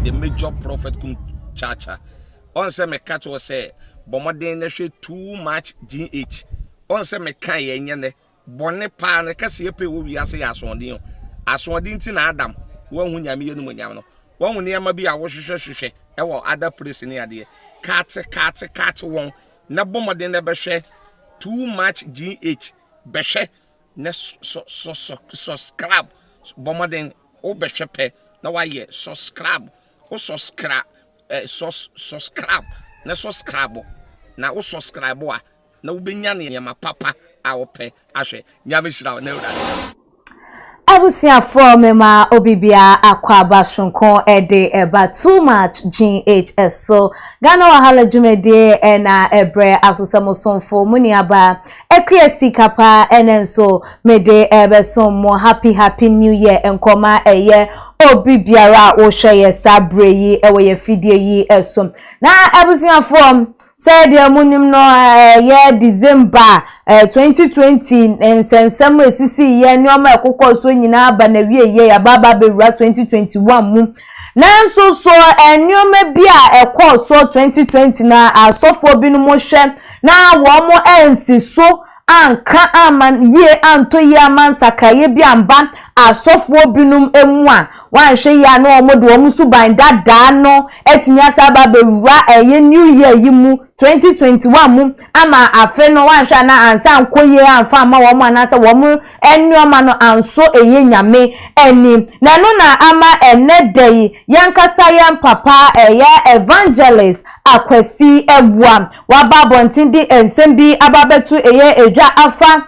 The Major Prophet Kum Chacha. Ɔn sɛ meka kyerɛ wo sɛ bɔ mmɔden na hwɛ Too Much GH. Ɔn sɛ meka yɛ nyɛ nɛ. Bɔne paa no kɛseɛ pɛ wɔ wiase yɛ asoɔden o. Asoɔden nti na Adam wanhu Nyame animuonyam no. Wahu nneɛma bi a wohwehwɛ hwehwɛ wɔ other place ne adeɛ. Kate kate kate wɔn na bɔ mmɔden na bɛhwɛ Too Much GH. Bɛhwɛ na subscribe. Bɔ mmɔden wobɛhwɛ pɛ na wayɛ subscribe. Wo subscribe eh, sus subscribe na subscribe na wo subscribe a na wobɛnya nneɛma papa a wopɛ ahwɛ. Nyame hyira wo na Awurade. Abusuafoɔ mema obibia akwaaba soronko de ɛba Too Much GH so. Ghana Wahala dwumadie ɛna ɛbrɛ aso sɛ mo somfo mo nuabaa Akua Sika paa ɛnɛ nso mede ɛbɛsom mo. Happy happy new year nkɔma ɛyɛ obi biara a wohwɛ yɛ saa berɛ yi ɛwɔ yɛ fidie yi so. Na abusuafoɔ, sɛdeɛ monim no, ɛyɛ December 2020 nsɛnsɛm a esisi yɛ, nneɛma a ɛkokɔ so nyinaa aba na wie yɛ yɛaba aba abɛwura 2021 mu. Nanso so nneɛma bi a ɛkɔɔ so 2020 na asɔfoɔ binom hwɛ na wɔn ansi so anka ama yie antɔ yie ama nsakraeɛ bi amba asɔfoɔ binom mu a, wɔanhwɛ yie a na wɔn de wɔn suban dadaa no atumi asa aba abɛwura ɛyɛ new year yi mu, 2021 mu, ama afe no wɔanhwɛ a na ansa ankɔ yie amfa ama wɔn anaasɛ wɔn nneɛma no anso ɛyɛ Nyame ani. Na ɛno na ama ɛnɛ da yi yɛnkasa yɛn papa ɛyɛ Evangelist Akwasi Awuah waba abɔnten de nsɛm bi aba abɛto ɛyɛ edwa afa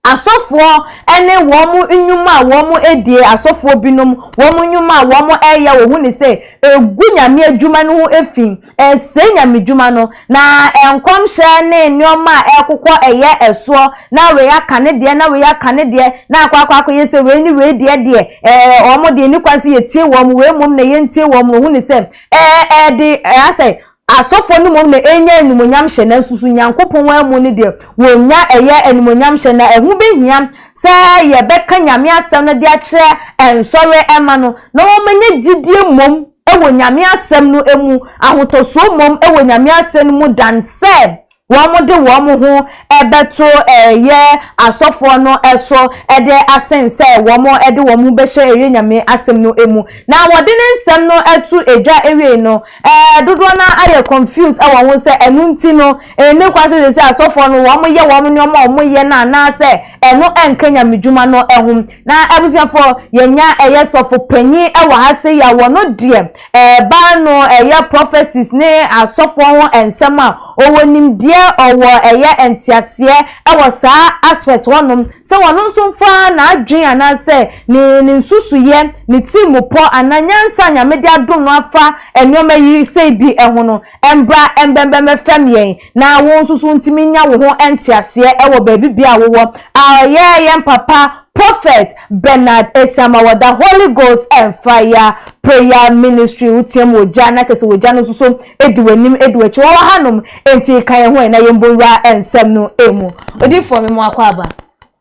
asɔfoɔ ne wɔn nnwuma a wɔn adie. Asɔfoɔ binom wɔn nnwuma a wɔn ɛyɛ, wɔn ne sɛ egu Nyame adwuma no ho efi, ɛsɛ Nyame dwuma no, na nkɔmhyɛ ne nneɛma a ɛkokɔ ɛyɛ ɛsoɔ na wei aka ne deɛ na wei aka ne deɛ na akɔ akɔ akɔyɛ sɛ wei ne wei deɛ deɛ wɔn deɛ ne kwan sɛ yɛtie wɔn, wei mmom na yɛntie wɔn no. Ho ne sɛ ɛde asɛ asɔfoɔ no mmom na ɛnya animuonyam hyɛ, nanso so Nyankopɔn amu no deɛ wɔnya ɛyɛ animuonyam hyɛ. Na ɛho bɛhia sɛ yɛbɛka Nyame asɛm no de akyerɛ nsɔre ɛma no na wɔmanya gyidie mmom ɛwɔ Nyame asɛm no mu, ahotɔsoɔ mmom ɛwɔ Nyame asɛm no mu, dan sɛ wɔn de wɔn ho ɛbɛto ɛyɛ asɔfoɔ no ɛso ɛde asen sɛ wɔn ɛde wɔn ho bɛhyɛ ɛyɛ Nyame asɛm no mu. Na wɔde ne nsɛm no ɛto edwa ewie no, dodoɔ no ayɛ confused ɛwɔ ho sɛ ɛno nti no ɛne kwa sɛ asɔfoɔ no wɔn yɛ wɔn nneɛma a wɔn yɛ no anaasɛ ɛno ɛnka Nyame dwuma no ɛho. Na abusuafoɔ, yɛnya ɛyɛ sɔfo panyin ɛwɔ ha sɛ yɛ wɔ no deɛ ɛbaa no ɛyɛ prophecies ne asɔfoɔ ho nsɛm a ɔwɔ nimdeɛ, ɔwɔ ɛyɛ nteaseɛ ɛwɔ saa aspect hɔnom, sɛ wɔn nso mfa n'adwen anaasɛ ne nsusuyɛ, ne tirimupɔ anaa nyansa Nyame de adom no afa nneɛma yi sɛ bi ɛho no mbra mbɛmbɛmɛ fɛm yɛn na wɔn nso so ntumi nya wo ho nteaseɛ ɛwɔ baabi bia a wowɔ a ɔyɛ yɛn papa Prophet Bernard Esiama wɔ the Holy Ghost and Fire Prayer Ministry. Wotiam wɔ gya na kyerɛ sɛ wɔ gya no nso so edi w'anim edi w'akyi. Wɔwɔ hanom nti ka yɛn ho na yɛn bɔ wura nsɛm no emu. Odiifoɔ, mi mu akɔ aba.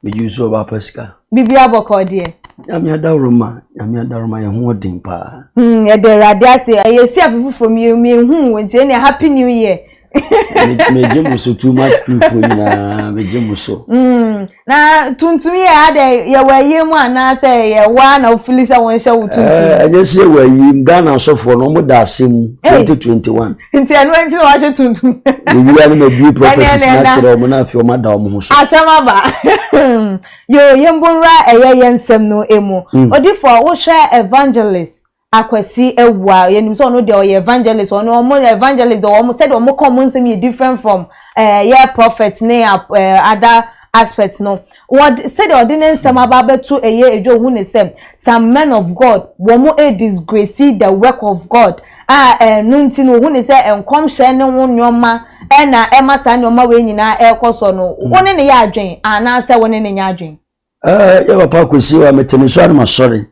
Megye so, ɔba pa sika. Bibi abɔkɔ deɛ. Nyame adaworoma, Nyame adaworoma, yɛn ho ɔden paa. Yɛde Awurade ase. Ɛyɛ si afe foforɔ mi ehu wɔn nti ɛnna happy new year. Megye mo so, Too Much Crew fo nyinaa, megye mo so. Na tuntum yɛ adɛ, yɛwɔ ayie mu anaasɛ yɛwɔ a na ofili sɛ wɔn hyɛ wo tuntum? Ɛnyɛ sɛ yɛwɔ ayie mu. Ghana asɔfoɔ no, wɔn da ase mu 2021. Nti ɛno nti na wahyɛ tuntum. Ewia no ma bie prophecies na kyerɛ wɔn na afei wɔn ada wɔn ho so. Asɛm aba yo, yɛn mbɔ nwura ɛyɛ yɛn nsɛm no emu. Odifo, wohwɛ Evangelist Akwasi Awuah, yɛnim sɛ ɔno deɛ ɔyɛ evangelist. Ɔno ɔmo evangelist deɛ, ɔmo sɛdeɛ ɔmo ka ɔmo nsɛm yɛ different from yɛ prophet ne other aspect no. Wɔde sɛdeɛ ɔde ne nsɛm aba abɛto ɛyɛ edwa, ohun ne sɛ some men of God wɔn mo disgrace the work of God a ɛno nti no ohun ne sɛ nkɔmhyɛ ne ho nneɛma ɛna ɛma saa nneɛma wei nyinaa ɛrekɔ so no. Wɔn ne ne yɛ adwen anaasɛ wɔn ne ne nyɛ adwen? Yɛ papa Akwasi wa mete ne so anam asɔre.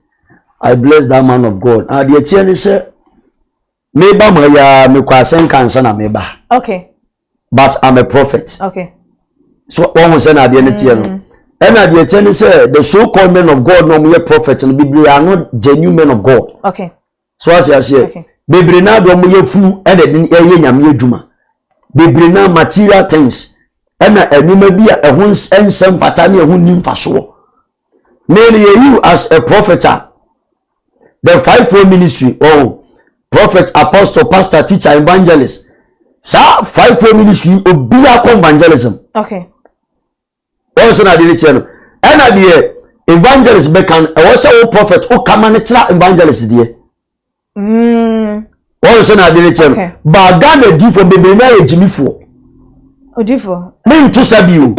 I bless that man of God. Na deɛ teɛ ne sɛ meba ma ya mekɔ asɛnka nsa na meba. But I'm a prophet. So wɔn ho sɛ na adeɛ ne teɛ no. Ɛna deɛ kyɛ ne sɛ the so called men of God na wɔn yɛ prophet no bebree are not genuine men of God. So ase aseɛ. Bebree naa de wɔn yɛ funu ɛna ɛde ɛyɛ nyame adwuma. Bebree naa material things ɛna nneɛma bi a ɛho nsɛ mfata ne ɛho nni mfasoɔ. Me no yɛ you as a prophet a the fivefold ministry oh prophet apostle pastor teacher evangelist saa fivefold ministry obiara kɔ evangelism. Okay. Wɔn sɛ na adeɛ no kyerɛ no ɛna deɛ evangelist bɛka no ɛwɔ sɛ wo prophet wo kama no tra evangelist deɛ. Wɔn sɛ na adeɛ no kyerɛ no baa Ghana adiifoɔ bebree na yɛ gyimifoɔ. Odiifoɔ. Me nto sa bi o.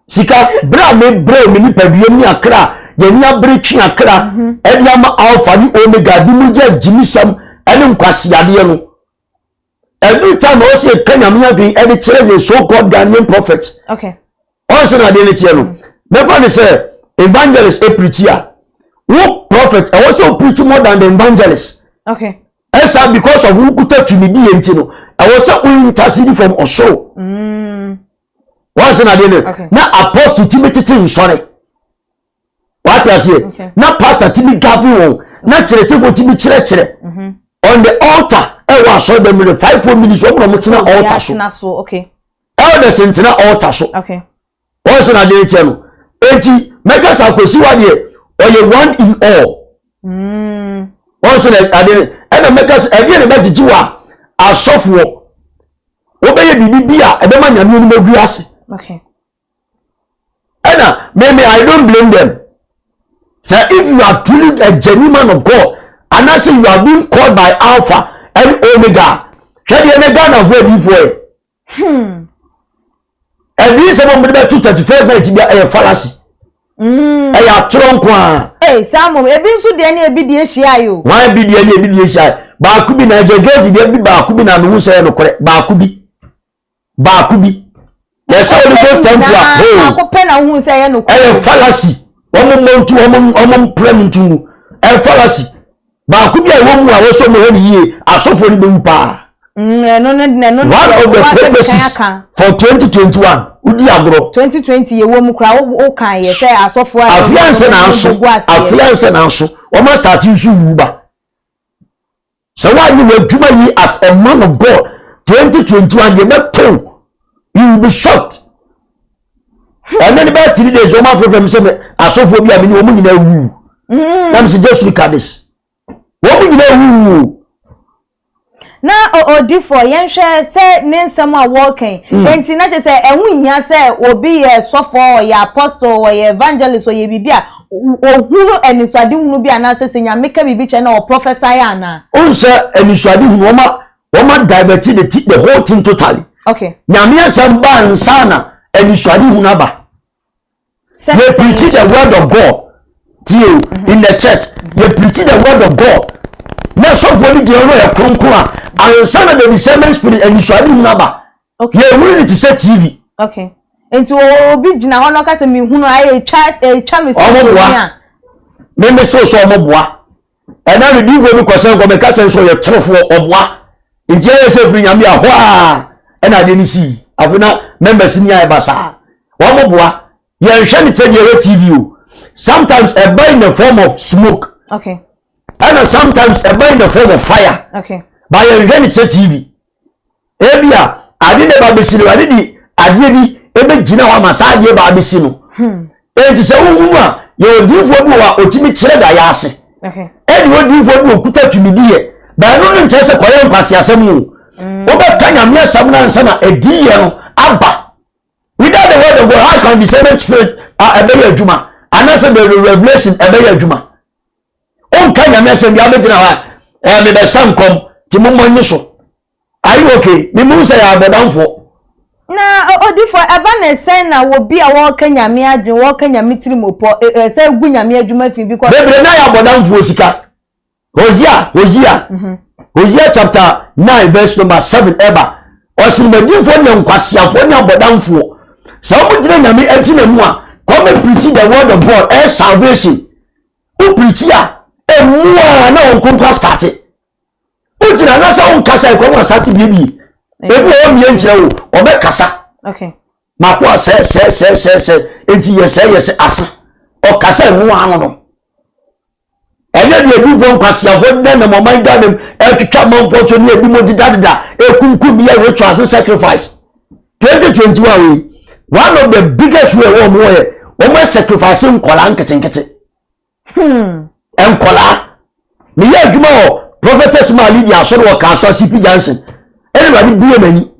Sika bere a me brɛ me nipadua mu ne akra yɛn ni abere twe akra ɛde ama alpha ne omega bi mu yɛ gyimisɛm ɛne nkwasiadeɛ no. Every time ɔsɛ yɛka nyame adwene ɛde kyerɛ yɛ so called Ghanaian prophet. Okay. Ɔsɛ na adeɛ no kyerɛ no. Mɛfa ne sɛ evangelist apirikyi a wo prophet ɛwɔ sɛ o more than the evangelist. Okay. Ɛsa because of wo kuta tumidi yɛ nti no ɛwɔ sɛ wo intercede from ɔsoro. Wɔn sɛ na adeɛ no na apostle ti mi tete nsɔre. Wate aseɛ na pastor ti mi gavi wɔn na kyerɛkyerɛfoɔ ti mi kyerɛkyerɛ on the altar ɛwɔ asɔre dɛm no 5 4 minutes wɔn na wɔn tena altar so. Elders ntena altar so. Wɔn sɛ na adeɛ kyɛ no eti mɛka sɛ akwasi wa deɛ ɔyɛ one in all. Wɔn sɛ na adeɛ ɛna mɛka sɛ ɛdeɛ na ɛbɛgyegye wa asɔfoɔ wɔbɛyɛ biribi bi a ɛbɛma nyame anim agu ase. Ɛna mɛmɛ I don't blame them. Sɛ if you are truly a genuine man of God anaasɛ you are being called by Alpha and Omega hwɛ deɛ ne Ghanafoɔ adiifoɔ yɛ. Ɛdi sɛ mo de bɛto 31st night bi a ɛyɛ fallacy. Ɛyɛ atorɔ nko ara. Ee saa mom ebi nso deɛ ne ebi deɛ hyia yi o. Wɔn bi deɛ ne ebi deɛ hyia baako bi na ɛgye gɛzi deɛ bi baako bi na mehu sɛ ɛyɛ nokorɛ baako bi baako bi yɛsɛ wɔn Ghost Temple a hoo baako pɛ na ohun sɛ ɛyɛ nokorɛ. Ɛyɛ fallacy wɔn mmɔ ntu wɔn wɔn mpere mu ntu mu ɛyɛ fallacy baako bi a ɛwɔ mu a wɔsɔ wɔn hɛ ne yie asɔfoɔ no bɛwu paa. Ɛno no ɛno no one of the prophecies for 2021 wodi agorɔ. 2020 yɛ wɔ mu kura wo kan yɛ sɛ asɔfoɔ a. Afei ansɛ nanso afei ansɛ nanso wɔn asate nso wu ba. Sɛ woanyɛ w'adwuma yi as a man of God 2021 deɛ bɛto you will be shocked. Ɛno ne bɛyɛ 3 days wɔn afrɛfrɛ mi sɛ asɔfoɔ bi a mi ni wɔn nyinaa wu. Na mi sɛ just look at this. Wɔn nyinaa wu. Na odifoɔ yɛnhwɛ sɛ ne nsɛm a wɔɔkɛn nti na kyerɛ sɛ ɛho nhia sɛ obi yɛ sɔfoɔ ɔyɛ apostle ɔyɛ evangelist ɔyɛ biribi a ohunu anisoade hunu bi anaasɛ sɛ nyame ka biribi kyerɛ na ɔprophesy anaa. O sɛ anisoade hunu wɔma wɔma divert the whole thing totally. Okay. Nyame asɛm ba nsa na anisoade hunu aba. Yɛ preach the word of God tie o in the church yɛ preach the word of God na sɔfoɔ no gyina hɔ yɛ kronkron a ansa na the discernment spirit anisoade hunu aba. Yɛ ehunu ne te sɛ TV. Okay. Nti obi gyina hɔ na ɔka sɛ mehunu ayɛ etwa etwa me sɛ ɔmo boa mímí sɛ sɛ ɔmo boa ɛna ne diifoɔ bi kɔsɛn kɔ mɛka kyɛn sɛ ɔyɛ torofoɔ ɔboa nti ɛyɛ sɛ firi nyame a hɔ a ɛna adeɛ no sii afei na members ni ayɛ basaa wɔn boa yɛnhwɛ ne sɛ deɛ ɛwɔ TV o sometimes ɛba in the form of smoke. Okay. Ɛna sometimes ɛba in the form of fire. Okay. Ba yɛnhwɛ ne sɛ TV. Ebi a ade na ɛba bɛsi no ade de adeɛ bi ɛbɛgyina hɔ ama saa adeɛ ba abɛsi no. Enti sɛ wohu a yɛ odiifoɔ bi wɔ a ɔtumi kyerɛ da yɛ ase. Ɛne odiifoɔ bi ɔkuta tumidi yɛ. Baano no nkyerɛ sɛ kɔyɛ nkwaseasɛm o. Wobɛka nyame asɛm no ansa na adiyɛ no aba. Without the word of God, how can discernment spirit ɛbɛyɛ adwuma? Anaasɛ the revelation ɛbɛyɛ adwuma? Wonka nyame asɛm bi abɛgyina hɔ a ɛɛ mebɛsa nkɔm nti mommɔ nye so. Are you okay? Memu sɛ yɛ abɔdamfoɔ. Na odifoɔ ɛba ne sɛn na obi a wɔreka nyame adwene wɔreka nyame tirimopɔ ɛsɛ gu nyame adwuma fi bi kɔ. Bebree na yɛ abɔdamfoɔ sika. Hosea Hosea Hosea chapter 9 verse number 7 ɛba ɔsinimadinfoɔ ne nkwasiafoɔ ne abɔdamfoɔ sɛ wɔn gyina nyame agyina mu a come preach the word of God ɛyɛ salvation wo preach a emu a na wɔn nkonkora start wogyina na sɛ wonkasa ɛkɔ mu asate biebie ebi wɔ mmie nkyerɛ wo ɔbɛkasa mako a sɛ sɛ sɛ sɛ sɛ enti yɛ sɛ yɛ sɛ asa ɔkasa emu ano no. Ɛnyɛ deɛ adiifoɔ nkwaseafoɔ deda nam ɔman Ghana mu ɛtwitwa amanfoɔ so ne ebi mo dedadeda ekunkum yɛ rituals ne sacrifice. 2021 wei one of the biggest way wɔn mo yɛ wɔn yɛ sacrifice nkɔlaa nketenkete. Hmm. Nkɔlaa meyɛ adwuma wɔ prophetess maa Lydia asɔre wɔ Kasoa CP Junction ɛna awurade bue m'ani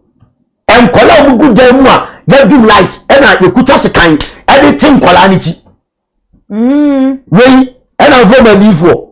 nkɔlaa a wɔn gu dan mu a yɛdum light ɛna yɛkuta sekan ɛde te nkɔlaa ne ti. Mm. Wei ɛna nfɔ ma adiifoɔ.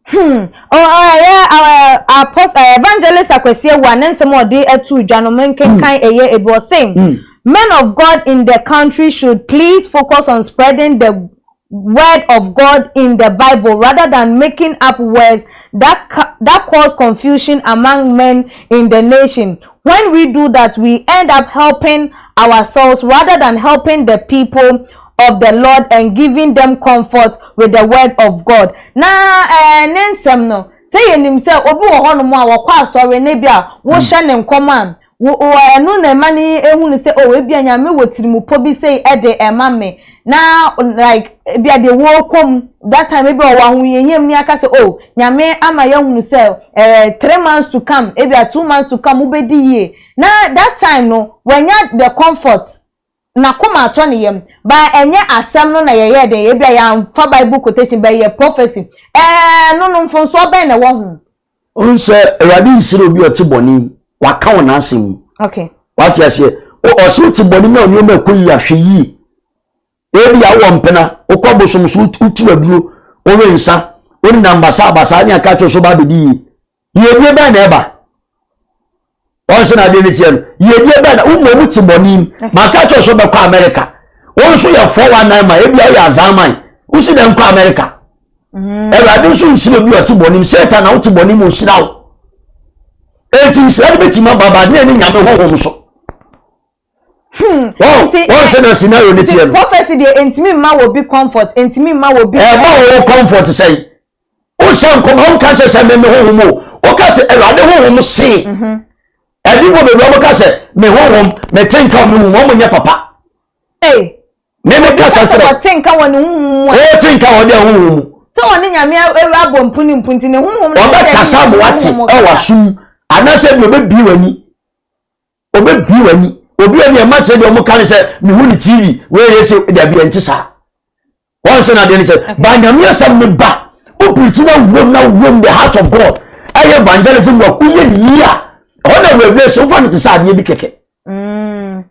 Hmm. Oh, ɛyɛ apostle evangelist Akwasi Awuah ne nsɛm a ɔde ato dwa no menkenkan hmm. ɛyɛ ebi ɔse hmm. men of God in the country should please focus on spreading the word of God in the Bible rather than making up words that that cause confusion among men in the nation. When we do that, we end up helping ourselves rather than helping the people of the Lord and giving them comfort with the word of God. Na eh, ne nsɛm no, sɛ yɛnim sɛ obi wɔ hɔnom a wɔkɔ asɔre na bi a wohyɛ ne nkɔm a, wo ɛno na ɛma ne ehu no sɛ oh ebi a Nyame wɔ tirimupɔ bi sei ɛde ɛma me. Na like ebi a deɛ wɔrekɔ mu that time ebi a ɔwɔ ahohiahia mu ne aka sɛ oh Nyame ama yɛahunu sɛ eh, 3 months to come, ebi a 2 months to come wobɛdi yie. Na that time no wanya the comfort, n'akoma atɔ ne yam, ba ɛnyɛ asɛm no na yɛyɛ den ebi a yɛamfa Bible quotation bɛyɛ prophecy ɛɛ no mfonsoɔ bɛn na ɛwɔ ho? Ohun sɛ Awurade nsira obi a ɔte bɔne, waka wɔ n'asɛm mu. Wate aseɛ? Ɔsɛ wote bɔne mu na nneɛma ɛkɔ yie ahwɛ yie. Ebi a wowɔ mpena, wokɔ bosom so, wotu aduro, wowe nsa, wonenam basaa basaa ne aka kyerɛ so ba abɛdi yie. Yiedie bɛn na ɛba? Wɔn sɛ na adeɛ no teɛ no, yiedie bɛn na womɔ mu te bɔne mu. Maka kyerɛ so bɛkɔ Amerika. Wɔn nso yɛ 419 man, ebi a woyɛ azan man. Wosi dɛn kɔ Amerika? Awurade nso nhyira obi a ɔte bɔne mu. Satan na wote bɔne mu ɔhyira wo. Enti nhyira no bɛtumi aba ba ne ɛne Nyame honhom so. Wɔn sɛ na scenario ne teɛ no. Prophecy deɛ ntumi mma wɔ bi comfort, ntumi mma wɔ bi. Ɛma wɔ comfort sɛn? Wohyɛ nkɔm a wonka kyerɛ sɛ meme honhom o. Woka sɛ Awurade honhom see. Adiyifoɔ bebree wɔn ka sɛ me honhom, mete nka wɔ me honhom, wɔn nyɛ papa. Meme kasa kyerɛ. Wɔte nka wɔ ne honhom mu. Wɔte nka wɔ ne honhom mu. Sɛ wɔne Nyame awura bɔ mpu ne mpu nti ne honhom na ɔbɛkasa ma wate ɛwɔ asom anaasɛ bi ɔbɛbie w'ani. Ɔbɛbie w'ani. Obi a nea ɛma kyerɛ deɛ ɔmo ka ne sɛ mehu ne TV wei yɛ sɛ dabi ɛnte saa. Wɔn sɛ na adeɛ no kyɛ ba Nyame asɛm ne ba wo pirikyi na wuram na wuram the heart of God ɛyɛ evangelism work woyɛ ne yie a ɛhɔ na revelation wofa no te sɛ adeɛ bi kɛkɛ.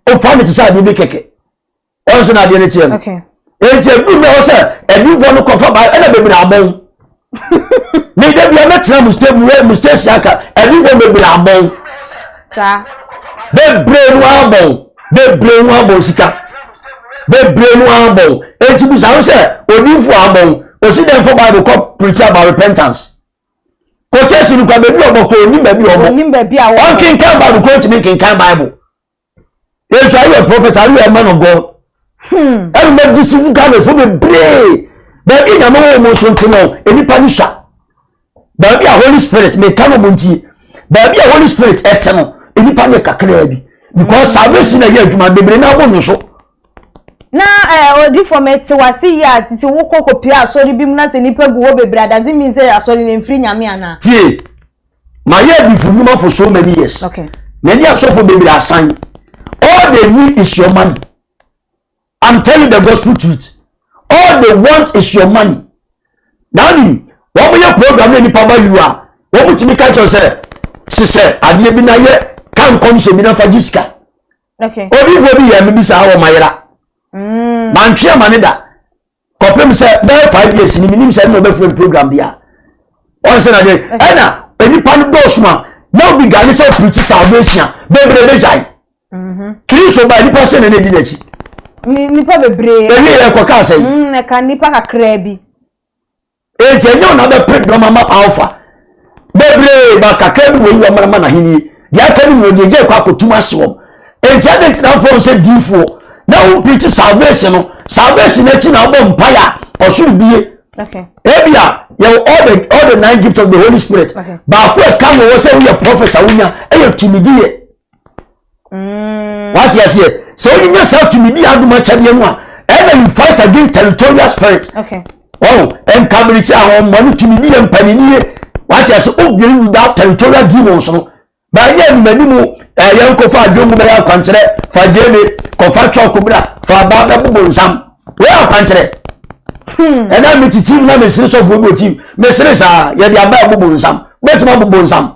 Wofa no te sɛ adeɛ bi kɛkɛ. Wɔn sɛ na adeɛ no kyerɛ no. Enti edu mmerɛ hɔ sɛ adiifoɔ no kɔfa ba ɛna bebree abɔn. Me da bia mɛtena mu station mu station aka adiifoɔ bebree abɔn. Bebree no abɔn. Bebree no abɔn sika. Bebree no abɔn. Enti bisa ho sɛ odiifoɔ abɔn. Osi dɛn fɔ Bible kɔ preach about repentance. Quotation kura baabi ɔbɔ kɔ onim baabi ɔbɔ. Ɔnkenkan Bible kɔ ntumi nkenkan Bible. Yesu, are you a prophet? Are you a man of God? Ɛna ma deceive Ghana fo bebree. Baabi nyame wɔ mu nso nti no, nipa ni sua. Baabi a Holy Spirit, meka no mo ntie. Baabi a Holy Spirit ɛte no, nipa ne kakraa bi. Because salvation na ɛyɛ adwuma bebree na abɔ nyo so. Na eh, odifo me te wase yi a tete wo kɔ kɔpia asɔre bi mu na sɛ nipa gu hɔ bebree a does it mean sɛ asɔre no mfiri Nyame anaa? Tie, mayɛ adifo nnwuma for so many years. Okay. Many asɔfo bebree asan. All they need is your money. I'm telling you the gospel truth. All they want is your money. Now, wɔn yɛ program na nipa ba yu a, wɔn tumi ka kyerɛ sɛ, sisɛ adeɛ bi na yɛ ka nkɔmhyɛ bi na fa gye sika. Okay. Odiifoɔ bi yɛ me bi saa wɔ mayera. Mantwe ama ne da. Kɔpem sɛ bɛyɛ 5 years ni menim sɛ ɛna ɔbɛfrɛ program bi a. Wɔn sɛ na de ɛna nipa no dɔɔso a na obi gane sɛ preach salvation a bebree bɛgyae. Kristo ba nipa sɛ na na edi n'akyi. Nipa bebree. Ewie yɛ kɔ kaa sɛ. Ɛka nipa kakraa bi. Enti ɛnyɛ wɔn abɛpere dɔm ama alfa bebree ba kakra bi wɔ yi wɔn ama n'ahenni deɛ aka no nyina deɛ gye kɔ akɔtum ase wɔn. Enti adi nti na afɔ sɛ diifoɔ na wɔn preach salvation no, salvation akyi na wɔbɔ mpaeɛ a ɔsoro bie. Ebi a yɛ all the nine gifts of the Holy Spirit baako ɛka mo wɔ sɛ woyɛ prophet a wonya ɛyɛ tumidi yɛ. Wate aseɛ sɛ wonyinya saa tumidi adom akyɛdeɛ no a ɛna you fight against territorial spirit. Okay. Wɔn nkamirikyi ahohommɔne tumi bi yɛ mpaninnie. Wate ase o dealing with that territorial demons no. Baanyɛ anim anim ɛyɛ nkɔfa adwongu bɛyɛ akwankyerɛ fa gyeene kɔfa chalk bra fa abaa bɛbobɔ nsam. Wɔyɛ akwankyerɛ. Ɛna me titi na mesere sɔfoɔ bi ɔti mesere saa yɛde abaa bobɔ nsam. Wobɛtumi abobɔ nsam.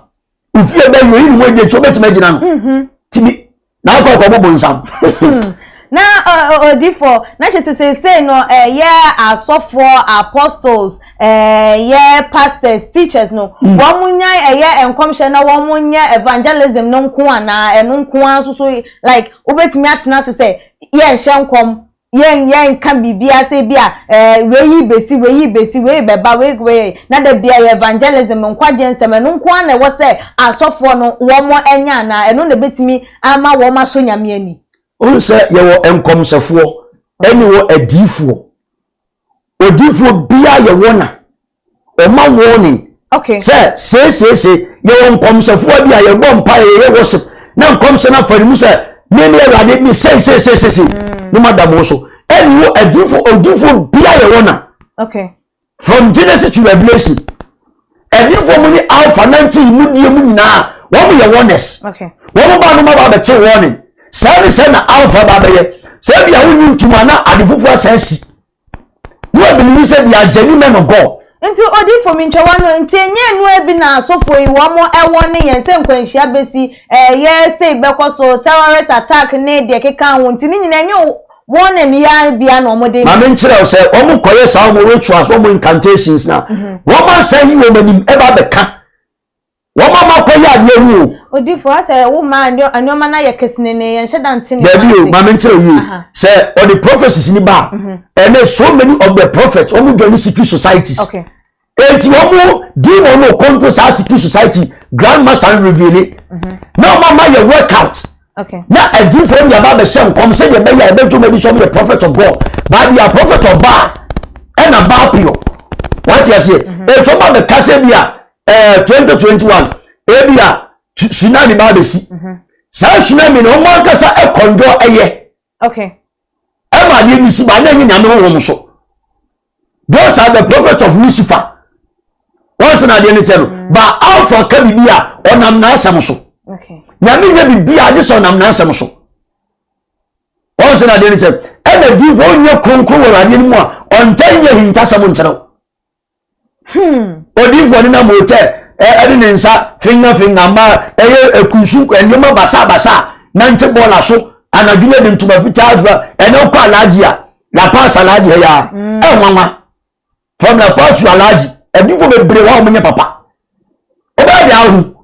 Ofie bɛyɛ oyi ne ho adi akyi wobɛtumi agyina no. Timi na akɔ akɔbɔ bonsam. Na odifo na kyerɛ sɛ seesei no ɛyɛ asɔfoɔ apostles ɛyɛ pastors teachers no mm. wɔn nya ɛyɛ nkɔmhyɛ na wɔn nyɛ evangelism no nko anaa ɛno nko ara nso so like wobɛtumi atena ase sɛ yɛnhyɛ nkɔm Yɛn yɛnka biribiara sɛ ebi a ɛɛ wei yi besi, wei yi besi, wei bɛba, wei wei na da bia yɛ evangelism, nkwagye nsɛm, ɛno nko ara na ɛwɔ sɛ asɔfoɔ no wɔn nya anaa ɛno na ɛbɛtumi ama wɔn asɔ Nyame ani? Wohu sɛ yɛwɔ nkɔmhyɛfoɔ ɛne wɔ adiyifoɔ. Odiyifoɔ biara yɛ wɔna. Ɔma warning. Okay. Sɛ seeseese yɛwɔ nkɔmhyɛfoɔ bi a yɛbɔ mpa yɛyɛ worship na nkɔmhyɛ no afa ne mu sɛ me ne awurade me sei sei sei sei sei mm. ne ma da mo so. Ɛne wɔ adiyifoɔ odiyifoɔ biara yɛ wɔna. Okay. From Genesis to Revelation. Adiyifoɔ mu ne Alpha 19 mu nie mu nyinaa wɔn yɛ warners. Okay. Wɔn ba no ma ba abɛkye warning. Saa ne sɛ na Alpha ba abɛyɛ. Sɛ ebi a wonyi ntoma na ade foforɔ asan si. No a believe sɛ they are genuine men of God. Nti odifo mintwa wano nti ɛnyɛ ɛnoa bi na asɔfoɔ yi wɔn ɛwɔ ne yɛn sɛ nkwanhyia bɛsi ɛyɛ sei bɛkɔ so terrorist attack ne deɛ ɛkeka ho nti ne nyinaa ɛnyɛ wɔn na yi ara bia na wɔn de. Maame nkyerɛ wo sɛ wɔn kɔyɛ saa wɔn rituals wɔn incantations na wɔn asan yi wɔn anim ɛba abɛka Wɔn a makɔyɛ adeɛ no o. Odifo asɛ wo ma nneɛma no ayɛ kesenene yɛn hyɛ da nte nneɛma ase. Dabi o, maame nkyerɛ yie. Sɛ ɔde prophecies ni ba a, mhm. ɛnɛ so many of the prophets wɔn join secret societies. Okay. Eti wɔn demon no control saa secret society grand master no reveal it. Mhm. Na wɔn ama yɛ workout. Okay. Na adiifoɔ no yaba abɛhyɛ nkɔm sɛdeɛ ɛbɛyɛ a ɛbɛdwo madi sɛ wɔn yɛ prophet of God. But they are prophet of Baal ɛna Baal pure. Wate aseɛ. Mhm. Eti wɔn abɛka sɛ bi a ɛɛ 2021 ebi a tsunami ba abɛsi mhm. saa tsunami no wɔn ankasa ɛkɔndɔ ɛyɛ ɛma adeɛ bi si ba na ɛnyɛ nyame honhom so those are the prophets of Lucifer wɔn sɛ na adeɛ no kyɛ no mm. ba alpha ka bibi a ɔnam n'asɛm so nyame nyɛ bibi a agye sɛ ɔnam n'asɛm so wɔn sɛ na adeɛ no kyɛ ɛna diifo ɔnyɛ kronkron wɔ adeɛ no mu a ɔntɛn nyɛ hintasɛm nkyerɛw Hmm. Odiyifoɔ no nam hotel ɛde ne nsa finga finga ma ɛyɛ ekunsu nneɛma basabasa nante bɔɔla so anadwo no de ntoma fitaa fira ɛne kɔ alaagye a La Paz alaagye ha ya mm. ɛnwanwa from La Paz to alaagye ɛdifo bebree hɔ a wɔn nyɛ papa ɔbɛyɛ de ahu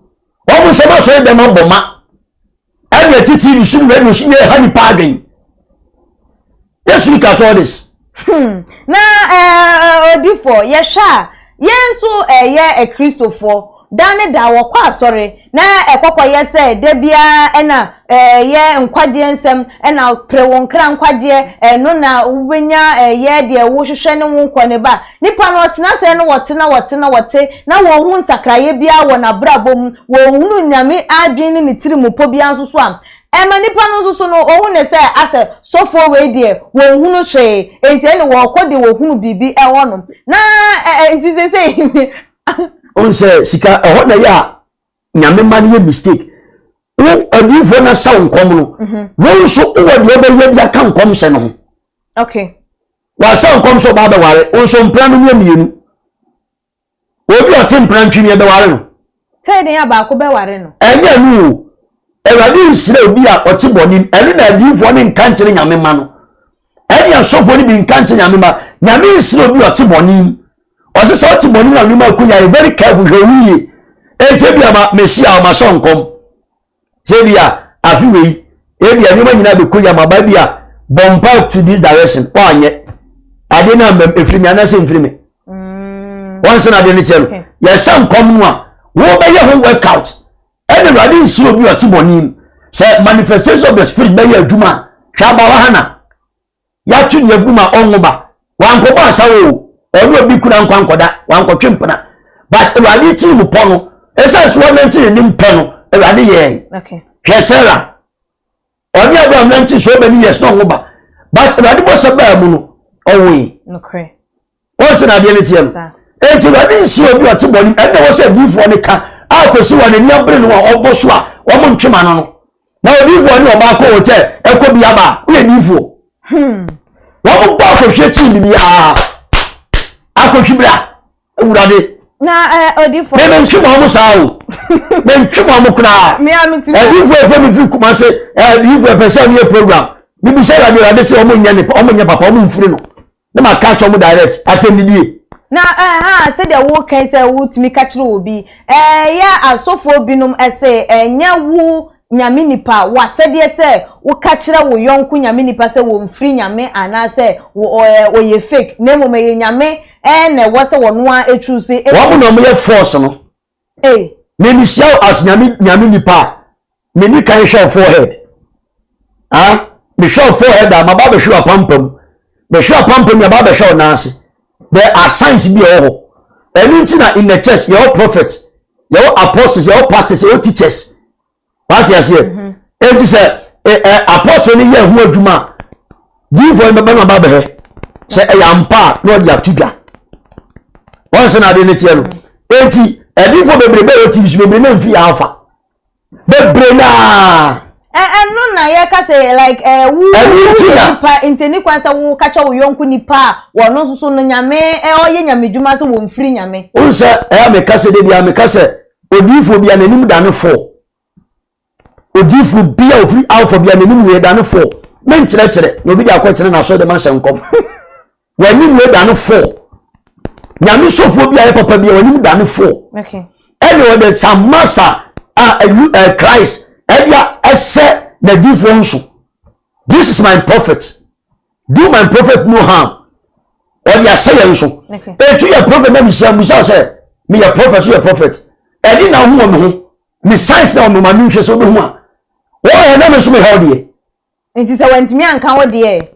wɔn nso ma sɔrɔ dɛm abɔ ma ɛna ɛte tv so ne radio so yɛ ha nipa adwen just look at all this. Hmm. Na eh, odifo yɛhwɛ a yɛn nso ɛyɛ eh, akristofoɔ da ne da wɔkɔ asɔre na ɛkɔkɔyɛ sɛ da biara ɛna ɛyɛ nkwagyeɛ nsɛm ɛna pere wo nkra nkwagyeɛ ɛno na wobɛnya ɛyɛ deɛ wohwehwɛ ne wo nkɔ ne ba Nipa no ɔtena sɛɛ na wɔte na wɔte na wɔte na wɔnhu nsakraeɛ biara wɔ n'abrabɔ mu, wɔnhunu Nyame adwene ne ne tirimupɔ biara nso so a, ɛma nipa no nso so no ɔhu no sɛ asɛ sɔfoɔ wei deɛ wɔnhunu hwee, enti ɛne wɔkɔ deɛ wɔhunu biribi ɛhɔ nom. Na ɛ nti seesei. Wohu sɛ sika ɛhɔ na ɛyɛ a Nyame ma no yɛ mistake. Wo adiyifoɔ no asaw nkɔm no, mhm. wo nso wowɔ deɛ wobɛyɛ de aka nkɔmhyɛ no ho. Okay. Wasa nkɔm sɛ ɔbaa bɛware, wo nso mpena no nyɛ mmienu. Obi a ɔte mpena ntwi ne ɛbɛware no. Sɛ den a baako bɛware no. Ɛnyɛ no o. Awurade nhyira obi a ɔte bɔne mu. Ɛno na adiyifoɔ no nka nkyerɛ Nyame ma no. Ɛne asɔfoɔ no bi nka nkyerɛ Nyame ma. Nyame nhyira obi a ɔte bɔne mu. Ɔse sɛ ɔte bɔne mu na nneɛma akɔ yɛ very careful hwɛ wo yie. Enti ebi ama mesi a ɔma sɔ nkɔm. Sɛ ebi a afe wei ebi a nneɛma nyinaa bɛkɔ yi ama ba bi a bɔ mpa to this direction ɔanyɛ adeɛ no amam ɛfiri me anaasɛ mfiri me mm. wɔn sɛ na adeɛ no kyerɛ no yɛhyɛ nkɔm no a wɔbɛyɛ ho workout ɛna awurade nsi obi ɔte bɔne mu sɛ manifestation of the spirit bɛyɛ adwuma a hwɛ abawa hana yɛatwe ne afuru ma ɔnwo ba wankɔbɔ asawo o ɔne obi kura nkwa nkɔda wankɔtwe mpena but awurade tiri mu pɔ no ɛsiane so wɔnante n'anim pɛ no awurade yɛɛ hwɛ sarah ɔne abraham nante so many years na ɔnwo ba but awurade bɔ sɛ baa mu no ɔwoe. Wɔn sɛ na adeɛ no teɛ no. Enti Awurade nsi obi ɔte bɔne ɛnna wɔ sɛ adiyifoɔ no ka a kɔsi wɔn ani abere no a ɔbɔ so a wɔn ntwe ma no no. Na odiyifoɔ ne ɔbaa kɔ hotel ɛkɔ bi aba a woyɛ diyifoɔ. Wɔn bɔ akɔhwɛ kyi bibiara akɔhwi bra awurade. Na ɛ odiyifoɔ. Mɛ mɛ ntwe ma wɔn saa o. Mɛ ntwe ma wɔn koraa. Adiyifoɔ ɛfɛ mi firi Kumase adiyifoɔ ɛpɛ sɛ ɔmo yɛ program. Bibisa awurade awurade sɛ wɔn nyɛ nipa wɔn nyɛ papa wɔn mfiri no. Na ma ka kyerɛ wɔn direct atɛmdidie. Na ɛha sɛdeɛ woka yi sɛ wotumi ka kyerɛ obi, ɛyɛ asɔfoɔ binom se ɛnyɛ wo Nyame nipa w'asɛdeɛ sɛ woka kyerɛ wo yɔnko Nyame nipa sɛ wɔmfiri Nyame anaasɛ ɔyɛ fake na mmom ɛyɛ Nyame na ɛwɔ sɛ ɔno ara choose. Wɔn na wɔyɛ force no. Ei. Me me hyia wo as nyame nyame nipa a me ni kan hwɛ wo forehead. Ah, me hwɛ wo forehead a ma ba bɛhwɛ w'apampam. Bɛhwɛ w'apampam ya ba bɛhwɛ wo nan ase. There are signs bi a ɛwɔ hɔ. Ɛno nti na in the church yɛwɔ prophet, yɛwɔ apostles, yɛwɔ pastors, yɛwɔ teachers. Wate aseɛ? Mhm. Enti sɛ ɛ apostle no yɛ ho adwuma a, diifoɔ no bɛba no aba abɛhwɛ sɛ ɛyɛ ampa a na ɔde ato dwa. Wɔn sɛ na ade no teɛ no. Enti adiifoɔ bebree bɛyɛ TV so bebree na mfiri alfa. Bebree naa. Ɛno na yɛka sɛ like ɛ wo wo nipa nti ni kwan sɛ wo kakyɛ wo yɔnko nipa a wɔn nso so no nyame ɔyɛ nyame dwuma sɛ wɔn mfiri nyame. Wɔn sɛ ɛyɛ meka sɛ de bia meka sɛ Odiyifoɔ bia n'anim dane fɔɔ. Odiyifoɔ bia ofiri alfa bia n'anim wei dane fɔɔ. Menkyerɛkyerɛ na obi de akɔkyerɛ n'asɔre dɛm ahyɛ nkɔm. W'anim wei dane fɔɔ. Nyame sɔfoɔ bi a yɛ papa bia w'anim dane fɔɔ. Ɛne ɔde some marks a a Christ ɛde a ɛsɛ n'adiyifoɔ nso. This is my prophet. Do my prophet no harm. Ɔde ahyɛ yɛn so. Etu yɛ prophet na misia misa sɛ meyɛ prophet so yɛ prophet. Ɛde na ho wɔ me ho. Me science na ɔno ma me nhwɛ sɛ ɔbɛhu a. Wɔyɛ na me nso mehwɛ wo deɛ. Nti sɛ wantumi anka wo deɛ.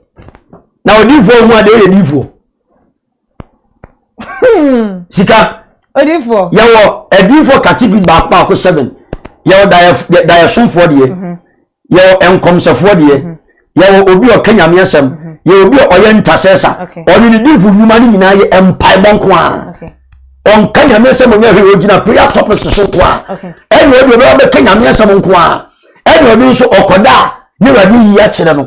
Na odiifoɔ hu adeɛ ɔyɛ diifoɔ. Sika. Odiifoɔ. Yɛwɔ adiifoɔ categories baako baako seven. Yɛwɔ dayɛsomfoɔ deɛ. Mhm. Yɛwɔ nkɔmsɛfoɔ deɛ. Mhm. Yɛwɔ obi a ɔka nyame asɛm. Mhm. Yɛwɔ obi a ɔyɛ ntasɛsa. Ɔne ne diifo nnwuma no nyinaa yɛ mpaebɔ nko ara. Ɔnka nyame asɛm ɔnyɛ hwee ɔgyina prayer topics so nko ara. Ɛne ɔde ɔbɛba bɛka nyame asɛm nko ara. Ɛne ɔde nso ɔkɔda a ne wurade yi akyerɛ no.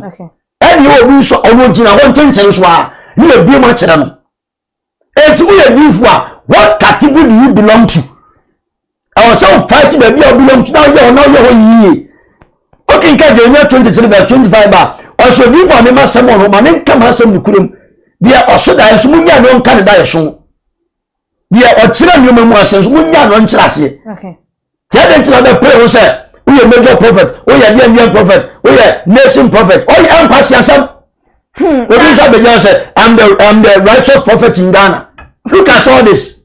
Ɛne obi nso ɔno gyina hɔ ntenten so a ne yɛ mu akyerɛ no. Eti woyɛ diifo a what category do you belong to? Ɛwɔ sɛ wo fight baabi a wo belong to na woyɛ hɔ na woyɛ hɔ yie. Wokenka Jeremia 23 verse 25 a ɔsɛ odiifo a mema asɛm wɔ no ma ne nka m'asɛm nokorɛ mu. Deɛ ɔso daeɛ nso munya no ɔnka ne daeɛ so. Deɛ ɔkyerɛ nneɛma mu ase nso munya no ɔnkyerɛ aseɛ. Tí ɛde nti na ɔbɛpere ho sɛ woyɛ major prophet, woyɛ deɛ deɛ prophet, woyɛ nation prophet, ɔyɛ ɛnkwa si asɛm. Obi nso abɛgyina sɛ I'm the I'm the righteous prophet in Ghana. Look at all this.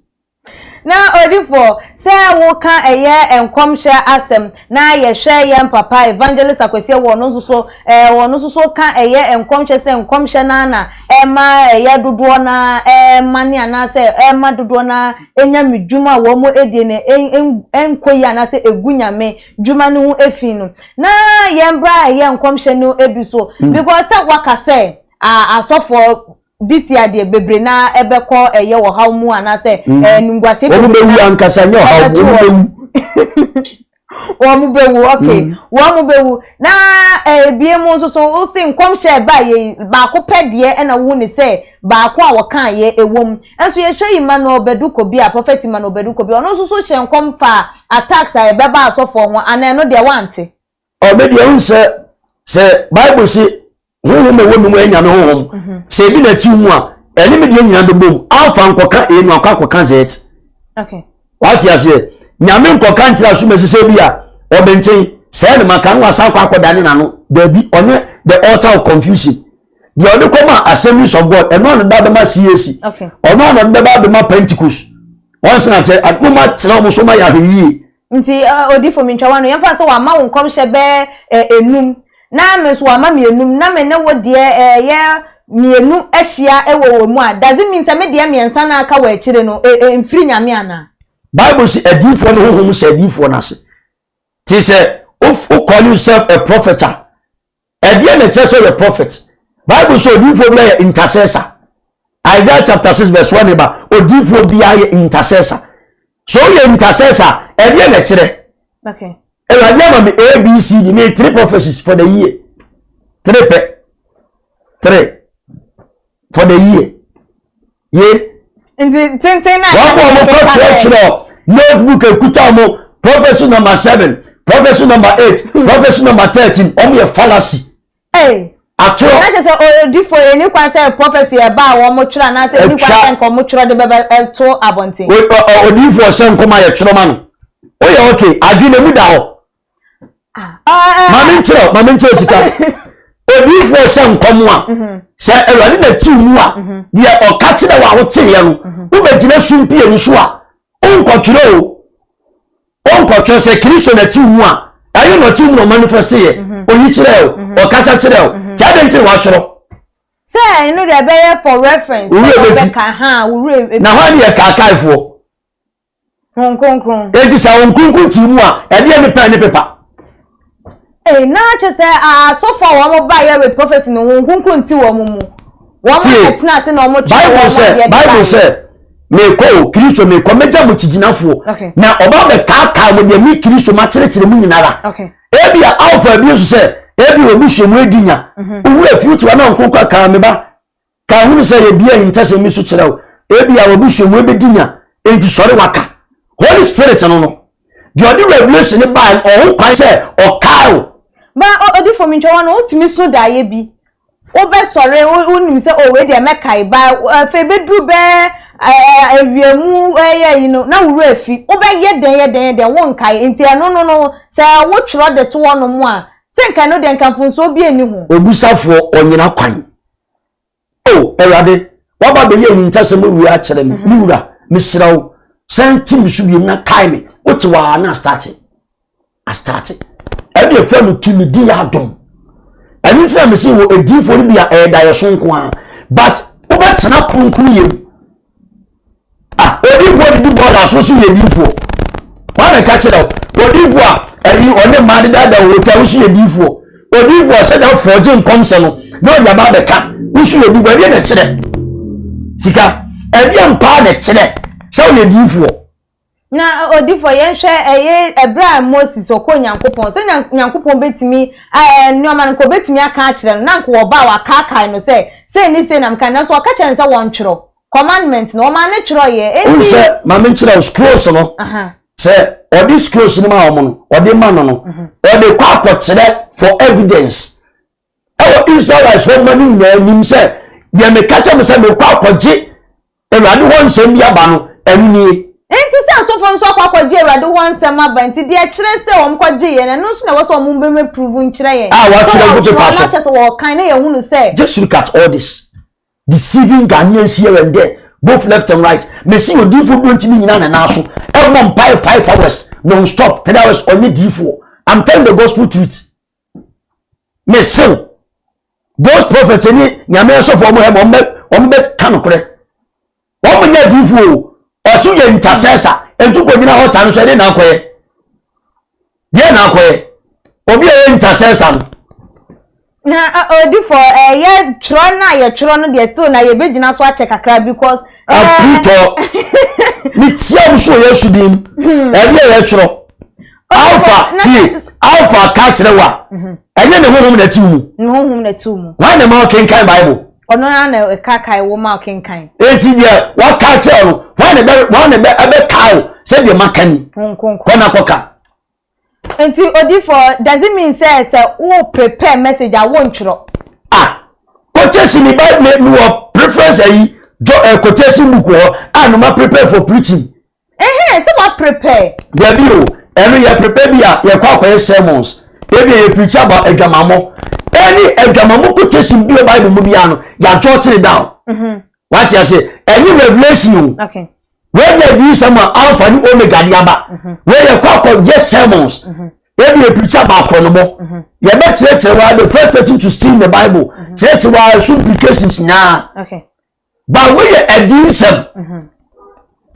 Na odifoɔ, sɛ woka ɛyɛ nkɔmhyɛ asɛm na yɛhwɛ yɛn papa Evangelist Akwasi Awuah ɔno nso so ɛɛ ɔno nso so ka ɛyɛ nkɔmhyɛ sɛ nkɔmhyɛ no ara na ɛma ɛyɛ dodoɔ no ara ɛmane anaasɛ ɛma dodoɔ no ara Nyame dwuma a wɔn edie no ɛnkɔ yie anaasɛ egu Nyame dwuma no ho efi no na yɛn bra ɛyɛ nkɔmhyɛ no ebi so mm. because sɛ waka sɛ asɔfoɔ this year deɛ bebree na ɛbɛkɔ ɛyɛ ɔhaw mu anaasɛ mm. ɛnumguase bebree na wɔn bɛwu ankasa nyɛ ɔhaw mu wɔn bɛwu. Wɔn bɛwu okay mm. Wɔn bɛwu na ebie mu nso so wosi nkɔmhyɛ ɛba yɛ baako pɛ deɛ ɛna wohu ne sɛ baako a wɔka yɛ ɛwɔ mu nso yɛhwɛ Emmanuel Badu Kobi a Prophet Emmanuel Badu Kobi ɔno nso so hyɛ nkɔm fa attacks a ɛbɛba asɔfoɔ ho ana ɛno deɛ wante. Ɔbɛ deɛ wohu sɛ sɛ Bible se honhom a ɛwɔ me mu yɛ nyame honhom mhm. sɛ ebi na ɛte mu a ɛne me deɛ nyinaa bɛbom alfa nkɔka a no akɔ akɔka z wate aseɛ nyame nkɔka nkyerɛ asomasi sɛ bi a ɔbɛnten sɛɛ ne maka no wasan akɔ akɔda ne nano daabi ɔnyɛ the altar of confusion deɛ ɔde kɔma assemblies of god ɛno ano ba bɛma cac ɔno ano ɔde bɛba bɛma pentecost wɔn sena kyɛ moma tena wɔn so ma yɛ ahwɛ yie Nti odifo mentwa w'ano, yɛmfa no sɛ wama wo nkɔmhyɛ bɛyɛ enum, na me nso wama me enum, na me ne wo deɛ ɛyɛ mmienu ahyia wɔ wɔn mu a, does it mean sɛ me deɛ mmiɛnsa no a aka wɔ akyire no mfiri Nyame anaa? Bible se adiyifoɔ no honhom hyɛ adiyifoɔ no ase. Te sɛ wo call yourself a prophet a, ɛdeɛ na ɛkyerɛ sɛ ɔyɛ prophet. Bible sɛ odiyifoɔ bi ayɛ intercessor. Isaiah chapter 6 verse 1 ba odiifoɔ biara yɛ intercessor. So woyɛ intercessor ɛdeɛ na ɛkyerɛ. Awurade ama me A B C D me three prophecies for the year. Three pɛ. Three for the year. Ye. Nti tenten na. Wɔn a wɔn kɔ kyerɛkyerɛ notebook ekuta wɔn prophecy number 7, prophecy number 8, prophecy number 13 wɔn yɛ fallacy. Atorɔ. Na kyerɛ sɛ odifo ɛni kwan sɛ prophecy ɛba a wɔn twerɛ anaasɛ ɛni kwan sɛ nka wɔn twerɛ de bɛbɛ ɛto abɔnten. Odifo ɔhyɛ nkɔm a yɛtwerɛ ma no. Oyɛ okay adwene mu da hɔ. Maame nkyerɛ maame nkyerɛ sika. Odifo ɔhyɛ nkɔm a sɛ Awurade na ti mu a deɛ ɔka kyerɛ wɔ a woteeɛ no wobɛgyina sumpie no so a wonkɔtwerɛ o. Ɔnkɔtwerɛ sɛ Kristo na ti mu a ɛyɛ na ɔte mu na ɔmanifɛste yɛ mhm. oyi kyerɛ o mhm. ɔkasa kyerɛ o mhm. kyɛ adɛn nti na watwerɛ. Sɛ ɛno deɛ ɛbɛyɛ for reference. Wúrẹ́ bɛ fi na hɔ ne yɛ kaakaefoɔ. Honhom Kronkron. Eti sɛ Honhom Kronkron ti mu a ɛdeɛ ne pɛn ne pepa. Ee na kyerɛ sɛ asɔfo a wɔn ba yɛ with prophecy no Honhom Kronkron ti wɔn mu. Wɔn a ɛtena ase na wɔn kyerɛ wɔn adeɛ de Bible sɛ mekɔ o Kristo mekɔ mɛgya mo kyigyinafoɔ na ɔba bɛkaakaa mo deɛ me Kristo makyerɛkyerɛ mu nyinara. Ebi a alfa bi nso sɛ ebi wɔ busua mu edi nya. Owura fi wotu ana nkonkwa kaa me ba ka hunu sɛ yɛbia ahintasɛm bi so kyerɛ wo. Ebi a wɔ busua mu ebedi nya enti sɔre waka. Holy Spirit no no deɛ ɔde revelation no baa no ɔho kwan sɛ ɔkae wo. Ba odifo mentwa wɔn no wotumi so daeɛ bi Wobɛsɔre, wonim sɛ, oh, wei deɛ mɛkae, ba afei bɛduru bɛɛ awia mu ɛyɛ yi no, na wo werɛ afi. Wobɛyɛ dɛn yɛ dɛn yɛ dɛn, wonkae. Nti ɛno no no, sɛ wotwerɛ de to hɔnom a, sɛ nka ɛno deɛ nka mfomsoɔ bi nni ho. Obusafoɔ ɔnyina kwan. O Awurade, waba bɛyɛ ahintasɛm awie akyerɛ me. Me wura, mesrɛ wo, san ti me so biom na kae me. Wote hɔ ara na astate. Astarte. Ɛne ɛfrɛ no tumidi yɛ adom. Ɛno nti na mese wɔ adiyifoɔ no bi a ɛyɛ daeɛso nko ara. But wobɛtena kronkron yɛ mu. Ah, odiyifoɔ didi bɔɔla so so yɛ adiyifoɔ. Wɔn na ɛka kyerɛ wo. Odiyifoɔ a ɛyi ɔne mmaa dedaada wɔ hotel wo so yɛ adiyifoɔ. Odiyifoɔ sɛ na fɔgye nkɔmhyɛ no na ɔde aba abɛka wo so yɛ adiyifoɔ. Ɛdeɛ na ɛkyerɛ. Sika. Ɛdeɛ mpaa na ɛkyerɛ sɛ woyɛ adiyifoɔ. Na odifo, yɛnhwɛ ɛyɛ ɛberɛ a Moses ɔkɔɔ Nyankopɔn, sɛ Nyankopɔn bɛtumi ɛɛ nneɛma no nka ɔbɛtumi aka akyerɛ no, na nka ɔba a wakaakae no sɛ sei ne sei na meka, nanso ɔka kyerɛ no sɛ wɔntwerɛ commandment no, ɔmaa no twerɛeɛ, enti. Wohu sɛ, ma menkyerɛ wo, scrolls no, sɛ ɔde scrolls no ma wɔn no, ɔde ma no no, ɔde kɔ akɔkyerɛ for evidence ɛwɔ Israelites hɔ ma no nyinaa nim sɛ deɛ meka kyerɛ mo sɛ mekɔ akɔgye Awurade hɔ nsɛm bi aba no, ɛno nie. Enti sɛ asɔfoɔ nso akɔ akɔgye Awurade hɔ nsɛm aba nti, deɛ ɛkyerɛ sɛ wɔn kɔgyeeɛ no, ɛno nso na ɛwɔ sɛ wɔn bɛmɛ prove nkyerɛ yɛn. A wɔatwerɛ agu pepa so. Na kyerɛ sɛ wɔkan na yɛhunu sɛ. Just look at all this deceiving Ghanaians here and there, both left and right. Mesi odiifoɔ bi ntumi nyina ne nan so ɛmmɔ mpae 5 hours non stop 3 hours ɔnyɛ diifoɔ. I'm telling the gospel truth. Mesew those prophets ni nyame asɔfo wɔn hɛ wɔn bɛ wɔn bɛ ka nokorɛ wɔn nyɛ adiifoɔ o ɔso yɛ intercessor nti kò gyina hɔ ta no so ɛde na akɔyɛ deɛ na akɔyɛ obi a yɛ intercessor no. Na odifo ɛyɛ twerɛ no a yɛtwerɛ no deɛ still na yɛbɛgyina so akyɛ kakra because. Aputɔ ne tia mu so yɛ sudin ɛde yɛ twerɛ. Alpha tie Alpha ka kyerɛ wa ɛnyɛ ne honhom na ɛte mu. Ne honhom na ɛte mu. Wɔn na ma ɔkenkan Bible. Ɔno ara na ɛka kae wo ma ɔkenkan. Eti deɛ waka kyerɛ no wɔn na ɛbɛ wɔn na ɛbɛ ɛbɛ kae o sɛ deɛ maka ni. Kɔ na kɔka. Nti odifo does it mean sɛ sɛ wo prepare message a wo ntwerɛ? Ah quotation mi ba mi mi wɔ preference ayi jɔ ɛ quotation book wɔ a no ma prepare for preaching. Ɛhɛn sɛ wa prepare. Dabi o, ɛno yɛ prepare bi a yɛkɔ akɔyɛ sermons. Ebi yɛ preach about adwamammɔ. Ɛne adwamammɔ quotation bi wɔ Bible mu biara no, yɛadwɔ kyere down. Mm-hmm. Wate ase, ɛne revelation o. Okay. Wei yɛ adiyisɛm a Alpha ne Omega de aba. Mm-hmm. Wei yɛkɔ akɔyɛ sermons. Mm-hmm. Ebi yɛ preach about korɔnobɔ. Yɛbɛkyerɛkyerɛ wa the first person to steal the Bible. Kyerɛkyerɛ wa so implications nyinaa. Okay. Ba wei yɛ adiyinsɛm.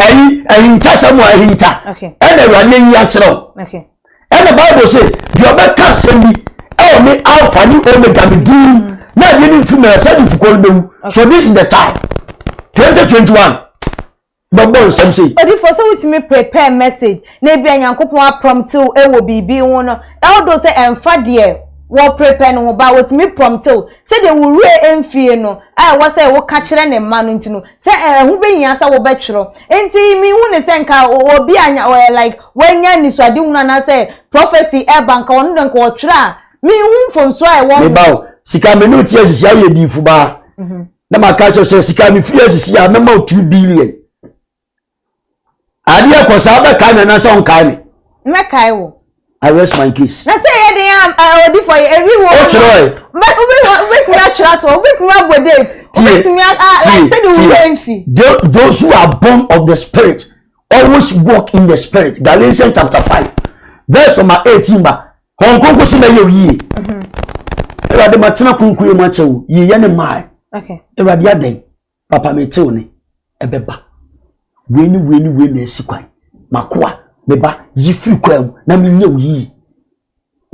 Ɛyi ahintasɛm a ahinta. Ɛna Awurade ayi akyerɛ wo. Ɛna Bible sɛ deɛ ɔbɛka asɛm bi ɛwɔ me Alpha ne Omega me din na adeɛ no mfiri mɛ sɛ de fukɔ no bɛwu. So this is the time. 2021 bɛbɔ nsɛm sei. Odifo sɛ wotumi prepare message na ebia Nyankopɔn aprɔmte wo wɔ biribi ho no, although sɛ ɛmfa deɛ wɔ prepare no ho but wɔtumi prɔmte wo sɛdeɛ wo werɛ mfie no a ɛwɔ sɛ woka kyerɛ ne mma no nti no sɛ ɛho bɛhia sɛ wobɛtwerɛ. Nti mehu ne sɛ nka obi a ɔyɛ like wanya anisoadehunu anaasɛ prophecy ɛba nka ɔno deɛ nka ɔtwerɛ a menhu mfomsoɔ a ɛwɔ ho. Meba o, sika me ne wo te asisi ayɛ diifo baa. Na maka kyerɛ sɛ sika mefiri asisi a mɛma wo 2 billion. Adeɛ kɔ saa wobɛkae me anaasɛ wonkae me? Mɛkae wo. I rest my case. Na sɛ ɛyɛ den a ɔdi fɔ ewi wɔ. O kyerɛ ɛ. Wobɛtumi atwerɛ ato wobɛtumi abɔ date. Wobɛtumi a like sɛde wo werɛ mfi. Those who are born of the spirit always walk in the spirit. Galatians chapter 5 verse number 18 ba. Hɔn kronkron sɛ mɛyɛ wo yie. Awurade matena kronkron mu akyɛ wo yiyɛ ne mmaa. Awurade adɛn papa metew ne ɛbɛba. Wei ne wei ne wei na asi kwan. Makoa me ba yi firi kwan mu na menyɛ wo yie.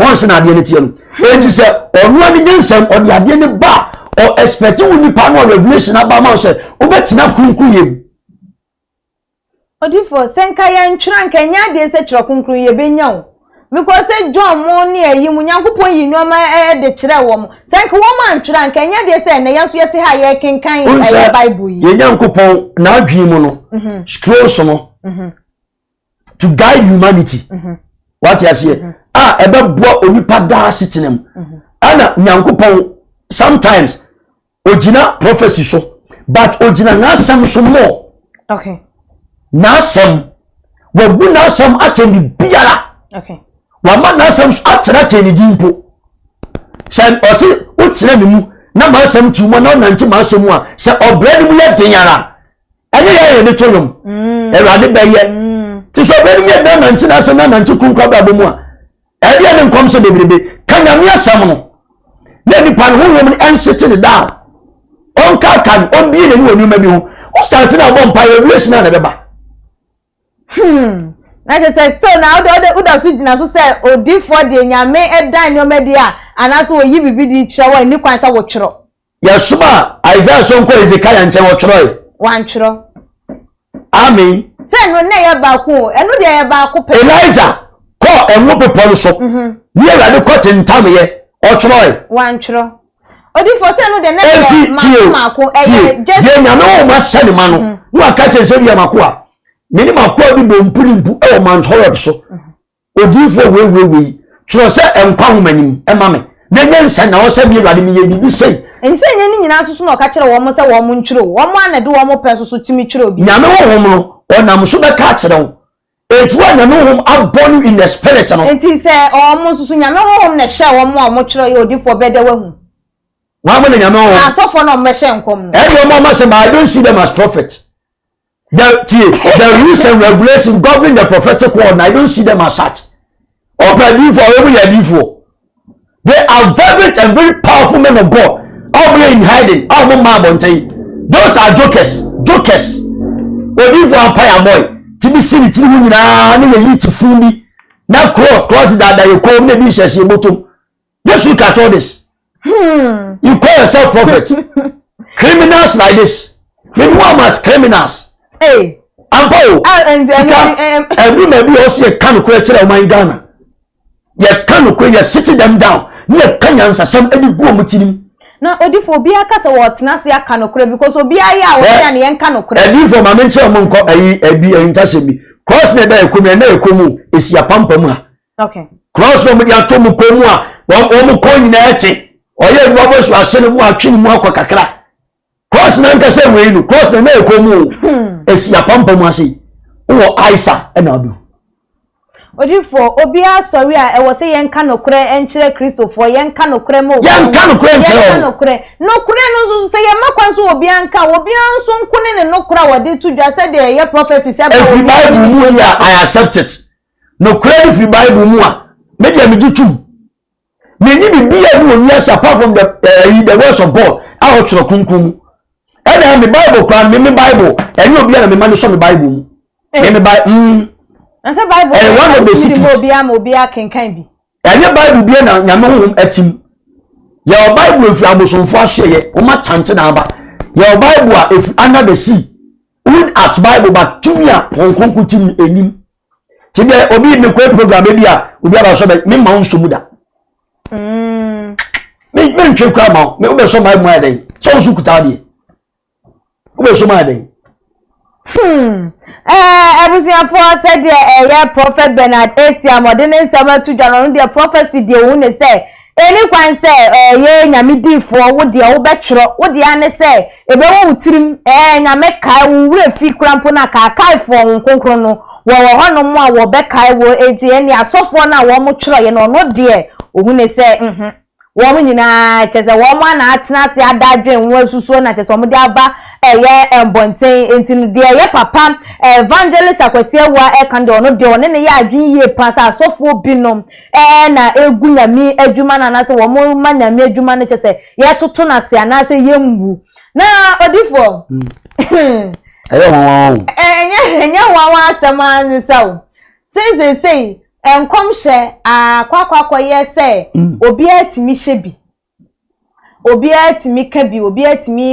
Wɔn sɛ na adeɛ no teɛ no. Enti sɛ ɔno ani nye nsɛm ɔde adeɛ no ba a ɔ expect wo nipa no a revelation aba ma wo sɛ wobɛtena kronkron yɛ mu. Odifoɔ, sɛ nka yɛntwerɛ a, nka ɛnyɛ adeɛ sɛ twerɛ kronkron yi yɛbɛnya o. Because sɛ John mo ne ayi mo, Nyankopɔn yi nneɛma de kyerɛɛ wɔn. Sɛ nka wɔn antwerɛ a, nka ɛnyɛ adeɛ sɛ ɛnnɛ yɛn nso yɛte ha a yɛrekenkan ɛyɛ Bible yi. Yɛn Nyankopɔn n'adwene mu no, scrolls no, to guide humanity. Wate aseɛ? A ɛbɛboa onipa daa asetena mu. Ɛna Nyankopɔn sometimes ogyina prophecy so but ogyina n'asɛm so more okay. N'asɛm wabu n'asɛm akyɛn biribiara okay. Wama n'asɛm so atena kyɛn ne din mpo sɛ ɔse wotena ne mu na m'asɛm ti mu na ɔnante m'asɛm mu a sɛ ɔbrɛ no mu yɛ den ara ɛne yɛ yɛ de to nwom awurade bɛyɛ te sɛ ɔbrɛ no mu yɛ den nante n'asɛm na nante kunkun abrabɔ mu a Ɛdeɛ ne nkɔmhyɛ bebrebe ka Nyame asɛm no na nipa no honhom no ɛnsete ne down ɔnkaaka no ɔmbie n'ani wɔ nneɛma bi ho wo start na ɔbɔ mpa revelation a na ɛbɛba. Na kyerɛ sɛ still na wode wode woda so gyina so sɛ odiifoɔ deɛ Nyame ɛdan nneɛma bi a anaasɛ ɔyi biribi de kyerɛ wo a ɛnni kwan sɛ wotwerɛ. Yɛsomaa Isaiah sɛ ɔnkɔ Hezekiah nkyɛn, ɔtwerɛe. Wantwerɛ. Amen. Sɛ ɛno na ɛyɛ baako o, ɛno deɛ ɛyɛ baako pɛ. Elijah kɔɔ ɛnwo bepɔ no so, ne Awurade kɔ tentameyɛ, ɔtwerɛe. Wantwerɛ. Odifoɔ sɛ ɛno deɛ na ɛyɛ mako mako, ɛyɛ just. Deɛ Nyame wɔ ma hyɛ ne ma no, na waka kyerɛ sɛ bia mako a, me ne makoa bi bɔ mpu ne mpu ɛwɔ Mount Horeb so. Odiyifoɔ wei wei wei, twerɛ sɛ nkwa nwoma no mu ma me, na ɛnyɛ nsɛ na ɔsɛ me Awurade meyɛ biribi sei. Ɛnsɛ nyɛ ne nyinaa nso so na ɔka kyerɛ wɔn sɛ wɔn ntwerɛ o, wɔn ara na ɛde wɔn pɛ nso so tumi twerɛ bi. Nyame Honhom no, ɔnam so bɛka akyerɛ wo. Enti wo a Nyame Honhom abɔ no in the spirit no. Enti sɛ wɔn nso so Nyame Honhom na ɛhyɛɛ wɔn a wɔtwerɛ yɛ odiyifoɔ bɛyɛ dɛ wahu. Wɔn mo na Nyame Honhom. Asɔfoɔ na wɔbɛhyɛ nkɔm no. Ɛdeɛ wɔn a wɔahyɛ, but I don't see them as prophets. The tie, the rules and regulations governing the prophetic word, I don't see them as such. Open adiifoɔ a wɔn yɛ adiifoɔ. They are vibrant and very powerful men of God. A wɔn yɛ in hiding, a wɔn mmaa abɔnten. Those are jokers, jokers. Odiifoɔ ampa yɛ abɔe. Ti bi si ne tiri ho nyinaa ne yɛ yi ti fun bi. Na kuro klɔsi daadaa yɛ kɔn mu na ebi nhyɛ hyɛ bɔtɔm. Just look at all this. You call yourself prophet. Criminals like this. Me who am as criminals. Hey. Ampa o. Sika ɛdu ma bi ɔsi yɛ ka nokorɛ kyerɛ ɔman Ghana. Yɛ ka nokorɛ yɛ sit them down. Ne yɛ ka nyansasɛm ɛde gu wɔn tirim. Na odifo obiara ka sɛ wɔtena ase aka nokorɛ because obiara yɛ a wɔyɛ a ne yɛn ka nokorɛ. Ɛdifo maame nkyɛn wɔn nkɔ ɛyi ɛbi ɛyi ntasɛm bi. Cross na ɛda ɛkɔm ɛna ɛkɔm o esi apampam ha. Okay. Cross na wɔde ato mu kɔn mu a wɔn kɔn nyinaa te ɔyɛ adwuma bɔ so ahyɛ ne mu atwe ne mu akɔ kakra cross na nkasa wei no cross na ɛna ɛkɔn mu o esi apampam ase wɔ aisa ɛna ɔbi. Odifoɔ, obiara sɔre a ɛwɔ sɛ yɛnka nokorɛ nkyerɛ Kristofoɔ, yɛnka nokorɛ ma obiara. Yɛnka nokorɛ nkyerɛ wɔn. Yɛnka nokorɛ. Nokorɛ no nso sɛ yɛma kwan so obiara nka, obiara nso nko ne ne nokorɛ a wɔde to dwa sɛdeɛ ɛyɛ prophecy sɛ. Ɛfiri Bible mu yi a, I accept it. Nokorɛ no firi Bible mu a, me deɛ megye tom. Menye biribiara ni wɔ wiase apart from the uh, the words of God a ɔtwerɛ kronkron mu. Ɛna me Bible koraa me me Bible ɛnyɛ obiara na mema no sɔ me Bible mu. Me me Bible. Na sɛ Bible ɛyɛ one of the secret. Obiara ma obiara kenkan bi. Ɛnyɛ Bible bia na Nyame honhom atim. Yɛwɔ Bible efiri abosomfo asoɛyɛ, wɔn akyante na aba. Yɛwɔ Bible a ɛfiri under the sea. Won as Bible but tumi a wɔn kronkron tim no ɛnim. Ti deɛ obi mekɔ program ebi a obi aba sɔ bɛ me ma wo nsɔ mu da. Mm. Me me ntwe kura ma wo me wobɛsɔ Bible mu ayɛ dɛn sɛ wo so kuta adeɛ. Wobɛsɔ mu ayɛ dɛn. Hmm. Eh, abusuafoɔ sɛdeɛ ɛyɛ Prophet Bernard Asiam ɔde ne nsɛm ato dwa no ɔno deɛ prophecy deɛ ohun ne sɛ ɛni kwan sɛ ɛyɛ nyame diifoɔ wo deɛ wobɛtwerɛ wo deɛ ane sɛ ɛbɛwɔ wo tirim ɛɛ nyame kae wo werɛ fi kora mpo no a kaakaefoɔ ho kronkron no wɔwɔ hɔnom a wɔbɛkae wo enti ɛne asɔfoɔ no a wɔn twerɛeɛ no ɔno deɛ ohun ne sɛ mhm Wɔn nyinaa, kyerɛ sɛ wɔn a na atena ase ada adwen ho asusuo na kyerɛ sɛ wɔde aba ɛyɛ mbɔnten. Nti no deɛ ɛyɛ papa Evangelist Akwasi Awuah ɛka no deɛ ɔno deɛ ɔne no yɛ adwen yie paa sɛ asɔfoɔ binom ɛna ɛgu Nyame adwuma no anaasɛ wɔn ma Nyame adwuma no kyerɛ sɛ yɛtoto no ase anaasɛ yɛmmu. Na odifoɔ. Ɛyɛ nwanwa o. Ɛnyɛ ɛnyɛ nwanwa asɛm ara ne sɛ o. Seisei nkɔmhyɛ akɔ akɔ akɔyɛ sɛ obiara tumi hyɛ bi, obiara tumi ka bi, obiara tumi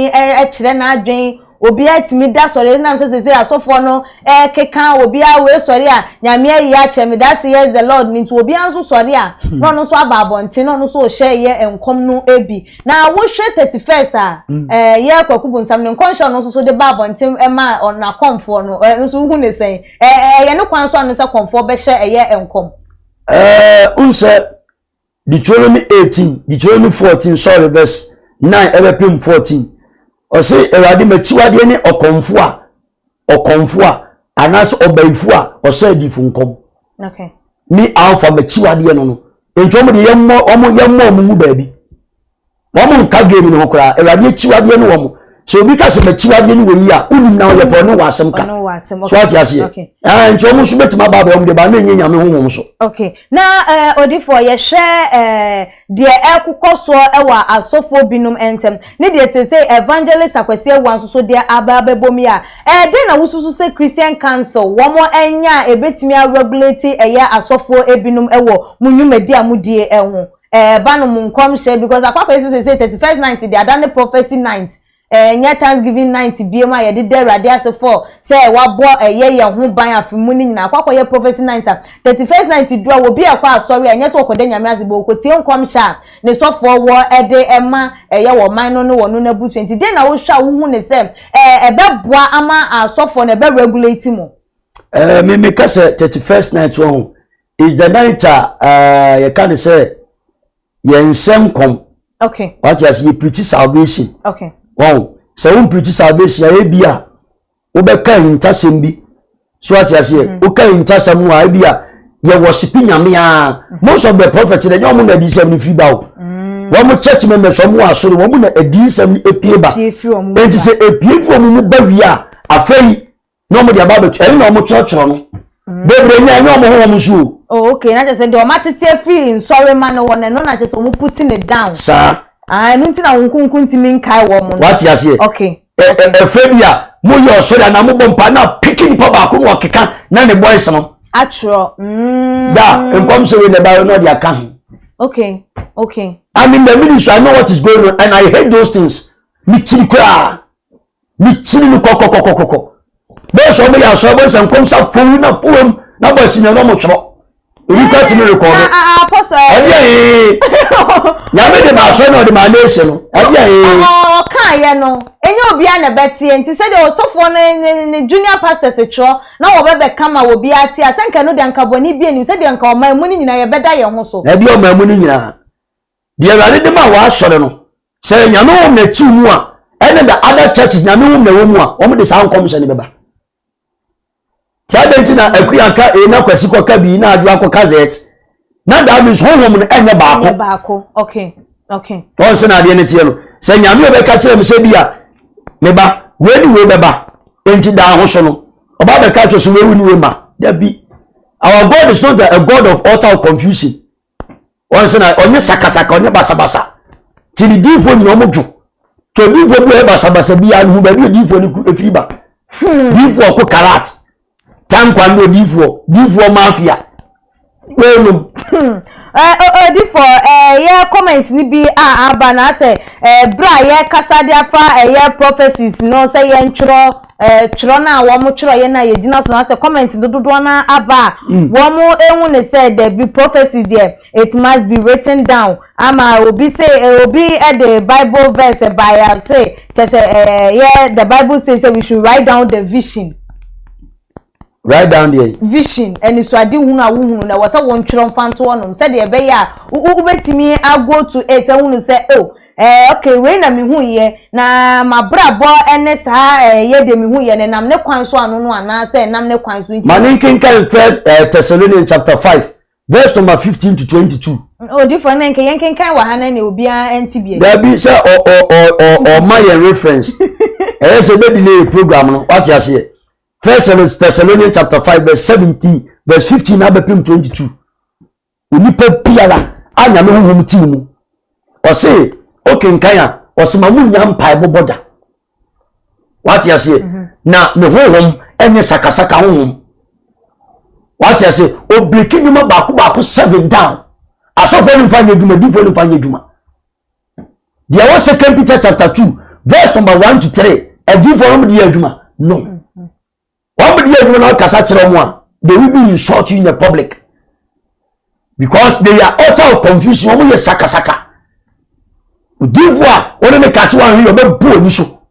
kyerɛ n'adwen, obiara tumi da sɔre ɛnam sɛ seisei asɔfoɔ no ɛkeka obiara wei sɔre a Nyame ayi akyerɛ me that says the Lord no nti obiara nso sɔre a na ɔno nso aba abɔnten na ɔno nso rehyɛ yɛ nkɔm no bi. Na wohwɛ 31st a ɛyɛ Kwaku Bonsam ne nkɔmhyɛ ɔno nso so de ba abɔnten ma n'akɔmfoɔ no ɛno nso wohu ne sɛn? Ɛyɛ ne kwan so ano sɛ kɔmfoɔ bɛhyɛ ɛyɛ nkɔm. Ɛɛ n sɛ Deuteronomy 18 Deuteronomy 14 sorry verse 9 ɛbɛpem 14 ɔse Awurade m'akyiwadeɛ ne ɔkɔmfo a ɔkɔmfo a anaasɛ ɔbayifo a ɔsɛ adifo nkɔm. Okay. Me alpha m'akyiwadeɛ no no nti wɔn de yɛmmɔ wɔn yɛmmɔ wɔn mu baabi. Wɔn nka game no ho koraa. Awurade akyiwadeɛ ne wɔn. Sɛ obi ka sɛ m'akyiwadeɛ ne wɔ yi a, wonim na ɔyɛ pɛ ɔne wɔ asɛm ka. So ate aseɛ. Ɛɛ nti wɔn nso bɛtumi aba abɛ wɔn de ba na enye nyame honhom so. Okay. Na ɛɛ eh, odifoɔ yɛhwɛ ɛɛ eh, deɛ ɛkokɔ soɔ ɛwɔ asɔfoɔ binom ntɛm ne deɛ sese evangelist Akwasi Awuah nso so deɛ aba abɛbɔ mu yi a ɛɛ eh, dɛn na wosusu sɛ Christian Council wɔn anya a ebetumi aregulate ɛyɛ asɔfoɔ ebinom ɛwɔ mo nnwumadi a modie ɛho. Ɛɛba no mo nkɔmhyɛ because akɔ akɔyɛ sɛ sɛsɛ 31st night de ada ne prophecy night ɛnyɛ thanksgiving night biom a yɛde da awurade ase for sɛ wabɔ ɛyɛ yɛn ho ban afe mu no nyinaa akɔ akɔyɛ prophecy night a 31st night du a obi ɛkɔ asɔre a ɛnyɛ sɛ ɔkɔda nyame ase bɔ ɔkɔtie nkɔmhyɛ a ne sɔfoɔ wɔ ɛde ɛma ɛyɛ wɔ man no ne wɔn no n'abusua nti den na wohwɛ a wohu ne sɛ ɛɛ ɛbɛboa ama asɔfoɔ no ɛbɛ regulate mu. Ɛɛ mi mi ka sɛ 31st night wɔ ho is the night a uh, yɛka ne sɛ yɛnhyɛ nkɔm okay wate ase yɛ preach salvation okay wɔn sɛ wɔn preach salvation a ebi a wobɛka ahintasɛm bi so wate aseɛ mm. woka ahintasɛm no a ebi a yɛ worship nyame a mm. most of the prophets na ɛnyɛ wɔn na adiyisɛm no firi ba o mm. wɔn church members wɔn wɔ asɔre wɔn na adiyisɛm no epie ba nti sɛ epie firi wɔn mu ba wie a afei na wɔn de aba abɛtwa ɛno na wɔn kyerɛkyerɛ no mm. bebree nya ɛnyɛ wɔn ho wɔn so o. oh okay na kyerɛ sɛ deɛ wɔn atete afiri nsɔre ma no wɔ no ɛno na kyerɛ sɛ wɔn puti ne down. saa. ah ɛno nti na wɔn nkunku ntumi nkae wɔn no. wate aseɛ. okay. ɛ ɛ ɛfɛ bi a mo yɛ ɔsɔre anaa mo bɔ mpa na piki nipa baako na ɔkeka na ne boys no. atwerɛ. Mm. da nkɔm sɛ wei na ɛba na ɔde aka ho. okay okay. I'm in the ministry I know what is going on and I hate those things. Mi kyiri koraa. ne kyiri no kɔkɔkɔkɔkɔ bɛyɛ sɛ ɔmo yɛ asɔre bɛyɛ sɛ nkɔmsa fowim na fowim na bɔ asi na ɔmo twerɛ ebi kura tumi rekɔdo ɛdeɛ ee nyame de ma asɔre na ɔde ma nation no ɛdeɛ ee. ɔka yɛ no enye obiara na ɛbɛteɛ nti sɛdeɛ ɔsɔfoɔ ne ne ne junior pastors twerɛ na wɔbɛbɛka ma obiara te a sɛ nka ɛno deɛ nka bɔne bi anim sɛdeɛ nka ɔman mu no nyinaa yɛbɛda yɛn ho so. Na ɛdeɛ ɔman mu no nyinaa. Deɛ Awurade de ma w'asɔre no, sɛ Nyame honhom na ɛte mu a, ɛne the other churches Nyame honhom na ɛwɔ mu a, wɔn de saa nkɔmhyɛ no bɛba. Ti adɛn nti na Akuya ka A na Kwasi kɔka B na Adwoa kɔka Z? Na that means honhom no ɛnyɛ baako. Ɛnyɛ baako. Okay. Okay. Wɔn sɛ na adeɛ no teɛ no, sɛ Nyame ɔbɛka kyerɛ me sɛ bi a, me ba, wei ne wei bɛba, enti daa ho so no, ɔba bɛka kyerɛ sɛ wei ne wei ma. Dabi. Our God is not a God of utter confusion. Wɔn sɛ na ɔnyɛ sakasaka ɔnyɛ basabasa ti ne diifoɔ nyina ɔmo dwo tí odiifoɔ bi ɔyɛ basabasa bi a ne ho baabi odiifoɔ no efiri ba hmm. diifoɔ ɔko karat tankwa ne odiifoɔ diifoɔ mafia wɛnum. Hmm. Odifo, ɛyɛ comment no bi a aba na asɛ bere a yɛkasa de afa ɛyɛ prophecies no sɛ yɛntwerɛ twerɛ no a wɔn twerɛ yɛ no a yɛgyina so no asɛ comment no dodoɔ no aba a wɔn ehu ne sɛ dabi, prophecy deɛ, it must be written down. Ama obi sɛ obi de Bible verse baeɛ sɛ kyɛ sɛ ɛyɛ the Bible says say we should write down the vision. Write down there. Vision, anisoade hunu a wohunu na ɛwɔ sɛ wɔntwerɛ mfa nto hɔnom sɛdeɛ ɛbɛyɛ a wobɛtumi ago to it ahunu sɛ, oh, okay, wei na mehu yɛ na mabrabɔ ne saa ɛyɛ deɛ mehu yɛ no nam ne kwan so ano no anaasɛ nam ne kwan so nti. Ma ne nkenkan First Thessalonians chapter 5 verse number 15 to 22. Odifoɔ ne nke yɛn kenkan wɔ ha na ne obiara nti bi. Dabi, sɛ ɔ ɔ ɔ ɔ ɔma yɛn reference, ɛyɛ sɛ bɛ delay program no, wate aseɛ? First Thessalonians chapter 5 verse 17, verse 15 abɛpem 22. Onipa biara a Nyame honhom ti mu, ɔse okenkan a, ɔse ma mo nya mpaebɔ bɔ da, wate aseɛ? Na me honhom ɛnyɛ sakasaka honhom, wate aseɛ? Obreak nneɛma baako baako seven down. Asɔfoɔ no mfa nyɛ adwuma, difoɔ no mfa nyɛ adwuma. Deɛ ɛwɔ Second Peter chapter 2 verse number 1 to 3, adiifoɔ no de yɛ adwuma no, wɔn de yɛ adwuma na ɔkasa kyerɛ wɔn a, they will be insult you in the public because they are author of confusion. Wɔn yɛ sakasaka. Odiifoɔ a wɔne ne kase wɔn ahwɛ yɛ ɔbɛbu oni so.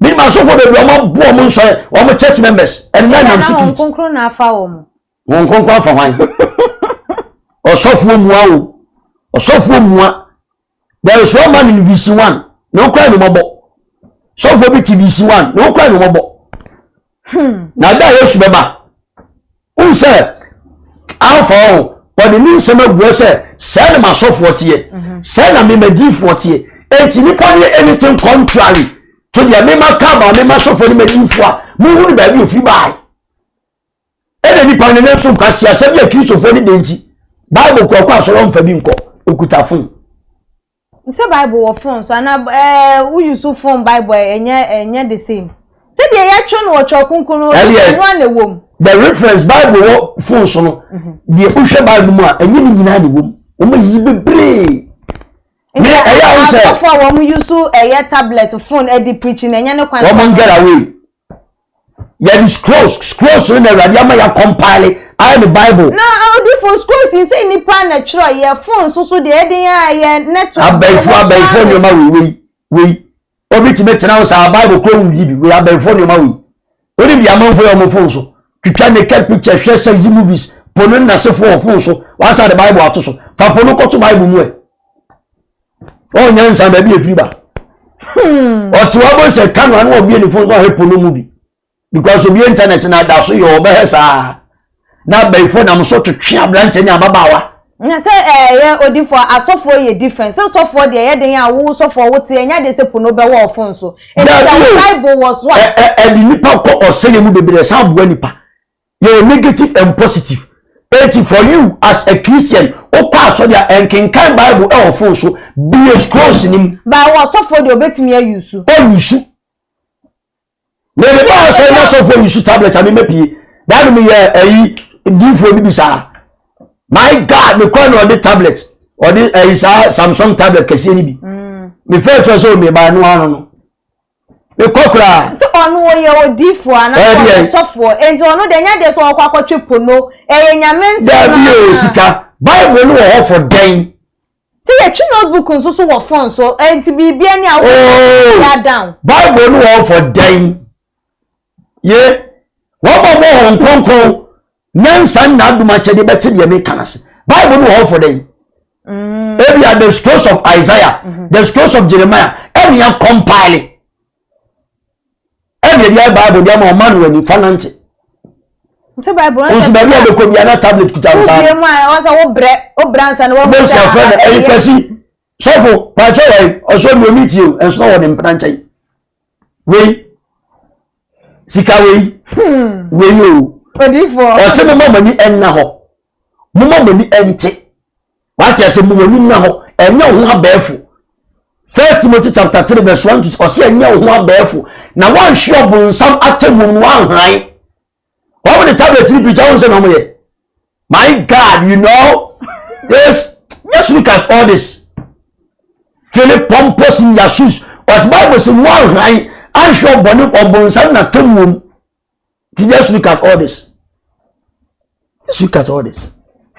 Minima asɔfoɔ beebi wɔn abu wɔn nsɔre, wɔn church members ɛnna nam secret. Wɔn kronkron na afa wɔn. Wɔn kronkron afa hwan? Ɔsɔfoɔ mua o, ɔsɔfoɔ mua. There is one man in VC1 na okura ne mɔbɔ. Sɔfoɔ bi ti VC1 na okura ne mɔbɔ. Na da a Yesu bɛba n sɛ alfa ɔho ɔde ne nsɛm agu hɔ sɛ sɛɛ na masɔfoɔ teɛ, sɛɛ na memadiifoɔ teɛ. Enti nipa ne anything contrary to deɛ mema ka ma mema sɔfoɔ ne madiifoɔ a muhunu baabi ofiri bae. Ɛna nipa ne ne nso nkwasi asɛm bi a Kristofoɔ ne de nti Bible kɔkɔ asɔrɔ mfa bi nkɔ okuta phone. Sɛ Bible wɔ phone so ana woyi so phone Bible, ɛnyɛ the same sɛdeɛ yɛtwe no wɔ Twɛ Kronkron no ɛno ana ɛwɔ mu. The reference Bible wɔ phone so no deɛ, wohwɛ Bible mu a, ɛnyɛ ne nyinaa na ɛwɔ mu. Wɔn ayi bebree. Me ɛyɛ awo sɛ asɔfo a wɔn use ɛyɛ tablet, phone ɛde preaching, ɛnyɛ ne kwan. Wɔn get away. Yɛde scrolls no na Awurade ama yɛ compile ayɛ ne Bible. Na odifo, scrolls nsɛ nipa na twerɛ yɛ, phone soso deɛ ɛde yɛ ayɛ network. Abɛnfo nneɛma wei wei wei, obi tumi tena hɔ saa Bible kuro wuli bi wei. Abɛnfo nneɛma wei wode bi amanfo yɛ ɔmo phone so twitwa naked picture, hwɛ sexy movies, pono nnasefo wɔ phone so. Wasa de Bible ato so, fa pono kɔto Bible mu. Ɛ ɔnyɛ nsa baabi efiri ba ɔte hɔ bɔ sɛ kano ano ɔbie ne phone so ɔhwɛ pono mu bi because obi internet na da so yɛ ɔbɛhwɛ saa na abɛnfo nam so twetwe aberanteɛ ne ababaawa. Na sɛ ɛyɛ odifo, asɔfoɔ yɛ different. Sɛ sɔfoɔ deɛ, ɛyɛ den a wo sɔfoɔ wo te, ɛnyɛ de sɛ pono bɛwɔ ɔfon so. Ɛti sɛ wo Bible wɔ so a. Ɛ ɛde nipa kɔ ɔsɛyɛ mu bebree, ɛsan aboa nipa. Yɛwɔ negative and positive. Eti for you as a Christian, wokɔ asɔre a, ɛnkenkan Bible ɛwɔ phone so, bie scrolls nim. Ba wɔ sɔfoɔ deɛ, obetumi ayusu. Ɔyusu. Mede ba asɔre na sɔfoɔ yusu tablet a, mema pie daa no meyɛ ɛyi diifoɔ bi bi saa. My God, mekɔ na ɔde tablet, ɔde ɛyi saa Samsung tablet kɛseɛ no bi. Mefɛ kyerɛ sɛ ɔmeba no ano no mekɔ koraa. Sɛ ɔno ɔyɛ odiifoɔ anaa ɔyɛ sɔfoɔ, nti ɔno deɛ, nyɛ deɛ sɛ ɔkɔ akɔtwe pono, ɛyɛ Nyame nsɛm. Daabi o, sika Bible no wɔ hɔ for dɛn? Sɛ yɛtwe notebook nso so wɔ phone so, nti biribi ani a wɔyɛ down. Bible no wɔ hɔ for dɛn? Ye wɔn a wɔwɔ wɔn kronkron nyansa nna adum akyɛdeɛ bɛte deɛ meka no ase. Bible no wɔ hɔ for dɛn? Ebia the scrolls of Isaiah, the scrolls of Jeremiah ɛne yɛ compile ɛne yɛde ayɛ Bible de ama ɔma no ani fa nante. Nti Bible nso baabi a bɛkɔ bia na tablet kuta nsa. Wobie mu a, wɔn sɛ wobrɛ wobrɛ ansa na wɔn. Bɛsi afrɛ no ɛyi kwasi sɔfo pàṣẹ wɔ yi ɔsɔ mi omi tie o, ɛnso na wɔ ne mpena nkyɛn wei sika wei wei o. Odiifoɔ. Ɔsɛ mo ma mo ani ɛnna hɔ, mo ma mo ani ɛnte. Wate ase? Mo ani nna hɔ, ɛnyɛ ho abɛɛfo. First Timothy chapter 3 verse 1 to, ɔsɛ ɛnyɛ ho abɛɛfo na wanhwe ɔbonsam atemmu no wanhran. Wɔn de tablet ni picture wɔn sɛ na wɔn yɛ, my God, you know. Yes, just look at all this. Feeling pompous in their shoes. Ɔsɛ Bible sɛ mu ahran anhwɛ ɔbɔne ɔbɔnsam na tem wom. Ti just look at all this. Just look at all this.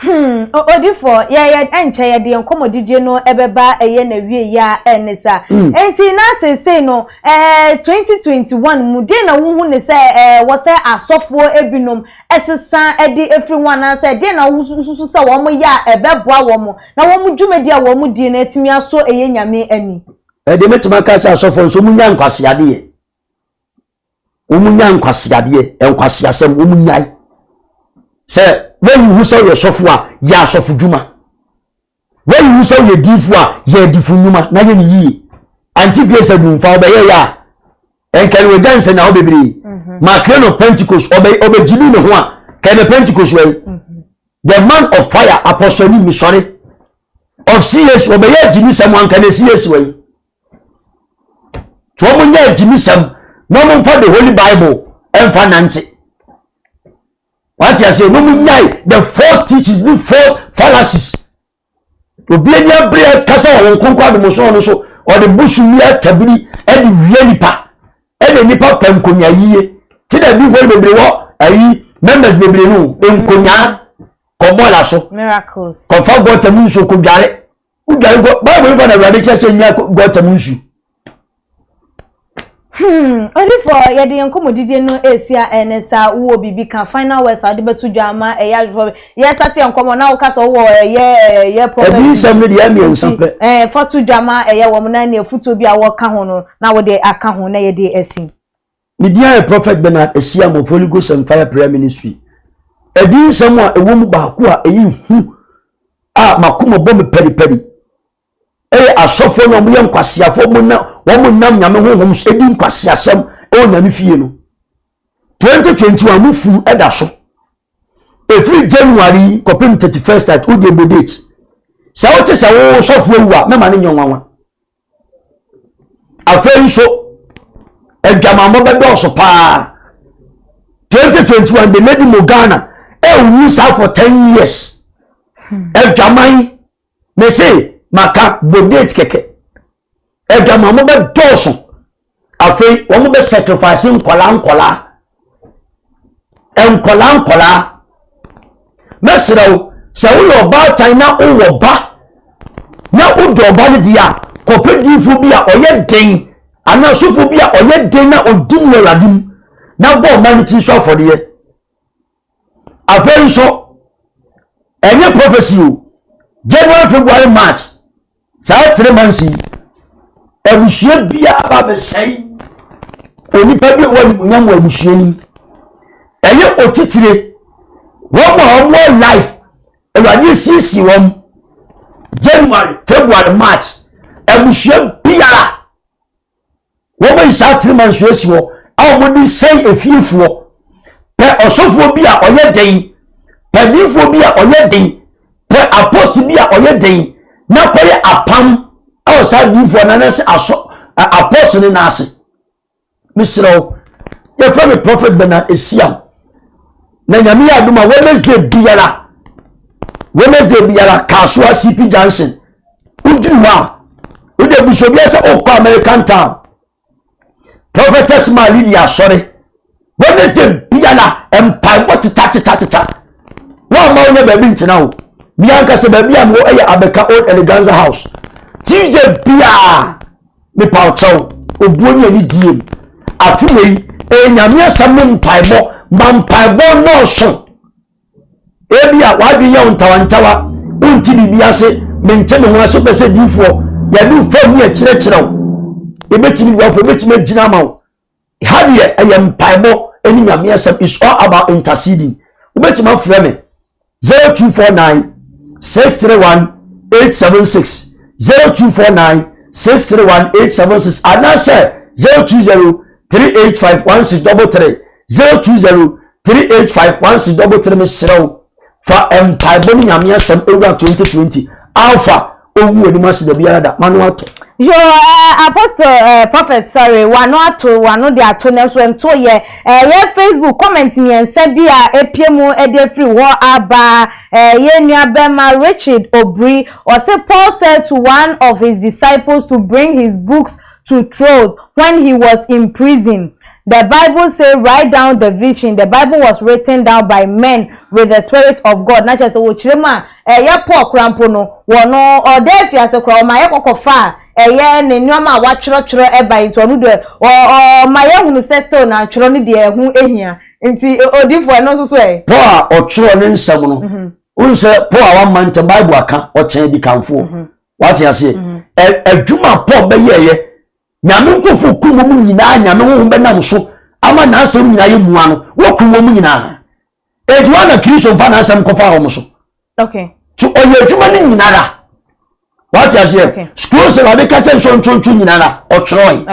Odifo, yɛ yɛ ɛnkyɛ yɛde yɛn nkɔmmɔdidie no ɛbɛba ɛyɛ na wie yɛ a ɛne sa. Enti na seesei no ɛɛ 2021 mu deɛ na wohu ne sɛ ɛɛ wɔ sɛ asɔfoɔ ebinom ɛsesa ɛde efiri ho anaasɛ deɛ na wosusu sɛ wɔn yɛ a ɛbɛboa wɔn na wɔn dwumadi a wɔn die no atumi asɔ ɛyɛ Nyame ani. Ɛdeɛ mɛtumi aka sɛ asɔfoɔ nso wɔn nya nkwaseadeɛ. Wɔn nya nkwaseadeɛ, nkwaseasɛm wɔn nyae. Sɛ wɔyi hu sɛ ɔyɛ sɔfo a, yɛ asɔfo dwuma. Wɔyi hu sɛ ɔyɛ diifo a, yɛ adifo nnwuma na yɛ ne yie. Auntie Grace Adumfa ɔbɛyɛ yɛ a, nkɛne wɔgya nsɛnnaho bebree. Makere no Pentecost ɔbɛ ɔbɛgyimi ne ho a, kɛne Pentecost wɔ yi. The man of fire apostle ni misɔre of CAC ɔbɛyɛ agyimisɛm anka na CAC wɔ yi. Tí wɔn nyɛ agyimisɛm na wɔn mfa the holy bible ɛmfa nante. Wate aseɛ na wɔn nyae the false teachings ne false fallacies. Obi ani abere kasa wɔ wɔn nkonkron adomosoɔ no so ɔde bosom bi atabiri ɛde wia nipa ɛna nipa pɛ nkonya yie ti na adiifoɔ no bebree wɔ ayi members bebree no nkonya kɔ bɔɔla so kɔfa gɔta mu nsuo kɔdware wodware gɔ bible fa na awurade kyerɛ sɛ nwa gɔta mu nsu. Odifo, yɛde yɛn nkɔmmɔdidie no resi a ɛne sa wowɔ biribi ka final words a wode bɛto dwa ama ɛyɛ adwofoɔ yɛ start yɛn nkɔmmɔ na woka sɛ wowɔ ɛyɛ ɛyɛ prophecy ɛdi nsɛm no deɛ mmiɛnsa pɛ ɛɛ fa to dwa ma ɛyɛ wɔn na ne afutuo bi a wɔka ho no na wode aka ho na yɛde asi. Me din ayɛ Prophet Bernard Asiam of Holy Ghost and Fire Prayer Ministry. Ɛdi nsɛm a ɛwɔ mu baako a ɛyɛ hu a makoma bɔ me paripari ɛyɛ asɔfoɔ na wɔyɛ nkwaseafoɔ wɔn na wɔn nam nyame honhom so ɛdi nkwaseasɛm ɛwɔ nyame fie no. 2021 mo funu ɛda so. Ɛfiri January kɔpem 31st at wode ɛbɔ date. Sɛ wote sɛ wo sɔfoɔ awu a mɛma no nyɛ nwanwa. Afei nso adwamammɔ bɛdɔɔso paa. 2021 the lady Morgana ɛwuru saa for 10 years. Adwaman mese maka bɔ date kɛkɛ. Adwamammɔ bɛdɔɔso. Afei wɔn bɛ sacrifice nkɔlaa nkɔlaa. Nkɔlaa nkɔlaa. Mɛsrɛ wo sɛ woyɛ ɔbaatan na wowɔ ba na wodɔ ɔba no deɛ a kɔpɛ diifo bi a ɔyɛ den anaa sɔfo bi a ɔyɛ den na ɔdi mu awurade mu na bɔ ɔma no tiri so afɔdeɛ. Afei nso ɛnyɛ prophecy o January February March saa three months yi abusua biara ba bɛsɛe onipa bi a wɔ animuonyam wɔ abusua no mu ɛyɛ otitire wɔn a wɔn wɔ life awurade asiesie wɔn January February March abusua biara. Wɔayi saa tenema nsuo asi hɔ a wɔde sɛe efiefoɔ. Pɛ ɔsɔfoɔ bi a ɔyɛ den, pɛ diifoɔ bi a ɔyɛ den, pɛ apɔsi bi a ɔyɛ den na kɔyɛ apam wɔ saa diifoɔ no anaasɛ asɔ apɔsi no n'ase. Mesrɛ wo, yɛfrɛ me Prophet Bernard Esiam. Na nyame yɛ adom a Wednesday biara, Wednesday biara, Kasoa CP Junction, woduru hɔ a wode abusua bi sɛ wokɔ American town Prophetess ma Lydia asɔre Wednesday biara mpaebɔ teta teta teta wɔn a wonya baabi ntena o mi ankasa baabi a mewɔ yɛ Abeka Old Eleganza House Tuesday biara mepa ɔkyɛw obuo ne ani die mu afe wei ɛyɛ nyame asɛm ne mpaebɔ ma mpaebɔ nɔɔso. Ebia w'adwene yɛ wo ntawantawa, wonte biribi ase, mente me ho ase, wopɛ sɛ diifoɔ yɛde wo fam ne yɛkyerɛkyerɛ wo. Yɛbɛtumi de wafo, yɛbɛtumi agyina ama wo. Ha deɛ ɛyɛ mpaebɔ ne nyame asɛm, it's all about interceding. Wobɛtumi afrɛ me 0249 631 876 0249 631 876 anaasɛ 020 385 1633 020 385 1633 mesrɛ wo fa mpaebɔ ne nyame asɛm ewura 2020 alpha owu anim ase da biara da mano atɔ. Yo eh, apostle eh, prophet sorry, wano ato wano de ato nanso ɛnto yɛ eh, yɛ Facebook comment mmiɛnsa bi a epie mu de afiri hɔ aba eh, yɛ nua bɛma Richard Obri ɔse Paul said to one of his disciples to bring his books to Troas when he was in prison. The Bible say write down the vision. The Bible was written down by men with the spirit of God. Na kyerɛ sɛ wɔkyerɛ mu a ɛyɛ Paul koraa mpo no wɔ no ɔda afiase koraa ɔma yɛ kɔkɔ fa a ɛyɛ ne nneɛma a watwerɛtwerɛ ɛba nti ɔno deɛ ɔma yɛhunu sɛ still na atwerɛ no deɛ ɛho ehia nti odiifoɔ ɛno nso so ɛ. Paul a ɔtwerɛ ne nsɛm no wohu sɛ Paul a wamma ntɛm Bible aka ɔkyɛn adikanfoɔ wate aseɛ adwuma Paul bɛyɛɛyɛ Nyame nkurɔfoɔ kum wɔn nyinaa Nyame honhom bɛnam so ama n'asɛm nyinaa yɛ mua no wɔkum wɔn nyinaa enti wɔn na Kristo mfa n'asɛm kɔfa wɔn so okay so ɔyɛ adwuma no nyinara wate aseɛ scroll sɛ wɔde ka kyɛ nsontontwo nyinara ɔtwerɛe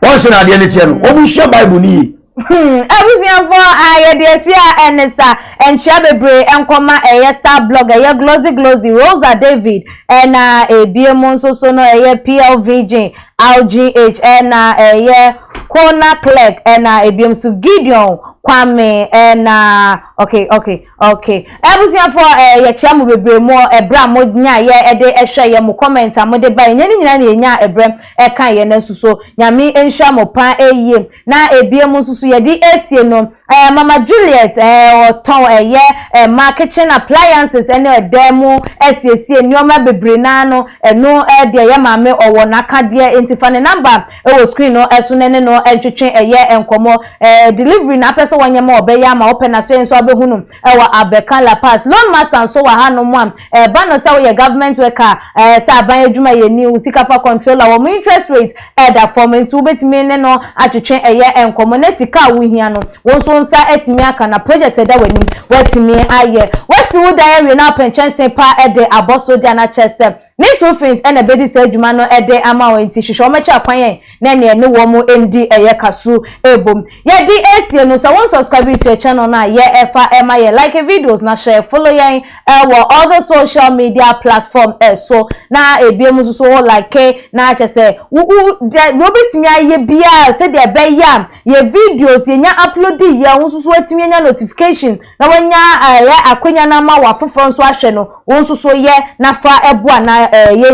wɔn sɛ na adeɛ no teɛ no wɔn nsua Bible no yie. Abusuafoɔ a yɛde asi a ɛne sa nkyea bebree nkɔma ɛyɛ star blog ɛyɛ glossy glossy Rosa David ɛna ebie mu nso so no ɛyɛ PL Virgin RGH ɛna ɛyɛ Kona Clerk ɛna ebiem nso Gideon Kwame ɛna okay okay okay abusuafoɔ ɛɛ yɛkyea mo bebree mo ɛbrɛ a mo nya yɛ ɛde ɛhwɛ yɛ mo comment a mo de ba yɛ nyɛ ne nyinaa na yɛnya ɛbrɛ ɛka yɛ nanso so Nyame nhyira mo paa ɛyie. Na ebiem nso so yɛde esie no ɛɛ Mama Juliet ɛɛ ɔtɔn ɛyɛ ɛma kitchen appliances ɛne ɛdan mu ɛsiesie nneɛma bebree naa no ɛno ɛdeɛ yɛ maame ɔwɔ n'akadeɛ nti fa ne number ɛwɔ screen no ɛso na ɛne no ɛntwetwe ɛyɛ nkɔmɔ ɛɛ delivery na apɛ sɛ wɔnyɛ ma ɔbɛyɛ ama wopɛ na so nso abɛhunu ɛwɔ Abɛka La Paz. Loan master nso wɔ hanom a ɛba no sɛ woyɛ government worker ɛɛ sɛ aban adwumayɛni wo sika fa controller wɔn interest rate ɛda fam nti wobɛtumi ne no atwetwe ɛyɛ nkɔmmɔ na sika a wohia no wo nso wo nsa atumi aka na project ɛda w'anim woatumi ayɛ. Woasi wo dan awie na wopɛ nkyɛnsee pa de abɔ so de a na kyerɛ sɛ Ne Trofins na ɛbɛdi saa adwuma no de ama wo nti hwehwɛ wɔn akyi akwan ɛ na ɛne ɛne wɔn ndi ɛyɛ kaso ɛbom. Yɛde ɛresie no sɛ wo nsubscribe to yɛ channel no a yɛ ɛfa ɛma yɛ like videos na share follow yɛn ɛwɔ all the social media platform ɛso na ɛbiom nso so wo like na kyɛ sɛ wo wo deɛ wobɛtumi ayɛ biara sɛdeɛ ɛbɛyɛ a yɛ videos yɛnya upload yɛ wo nso so atumi anya notification na wanya ɛyɛ akwanya no ama wɔ afoforɔ nso ahwɛ no, wo nso so yɛ na fa boa na yɛ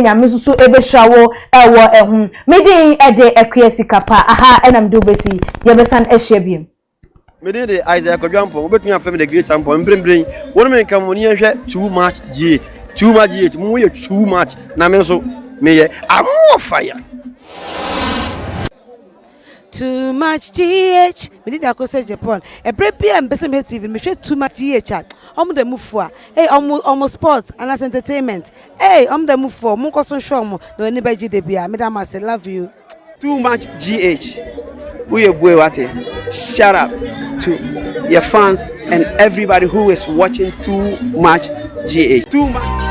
Nyame nso so ɛbɛhyira wo ɛwɔ ɛho. Me din ɛde Akua Sikapa, aha ɛna mede wo bɛsi, yɛbɛsan ahyia biom. Me din de Isaiah Kwadwo Ampong, wobɛtumi afrɛ me The Great Ampong. Mprempren, wo ne me nka mo ne yɛnhwɛ Too Much G8. Too Much G8, mo yɛ too much na me nso meyɛ I'm more fire. Too much GH Me din de Akosua Japan Ɛberɛ biara a mepɛ sɛ mehwɛ TV no mehwɛ Too much GH a Ɔmo da mu fua Ei ɔmo ɔmo sports anaasɛ entertainment Ei ɔmo da mu fua Monkɔ so nhwɛ ɔmo na w'ani bɛgye da biara Meda mo ase love you. Too much GH woyɛ bue wate shut up to your fans and everybody who is watching too much GH too much.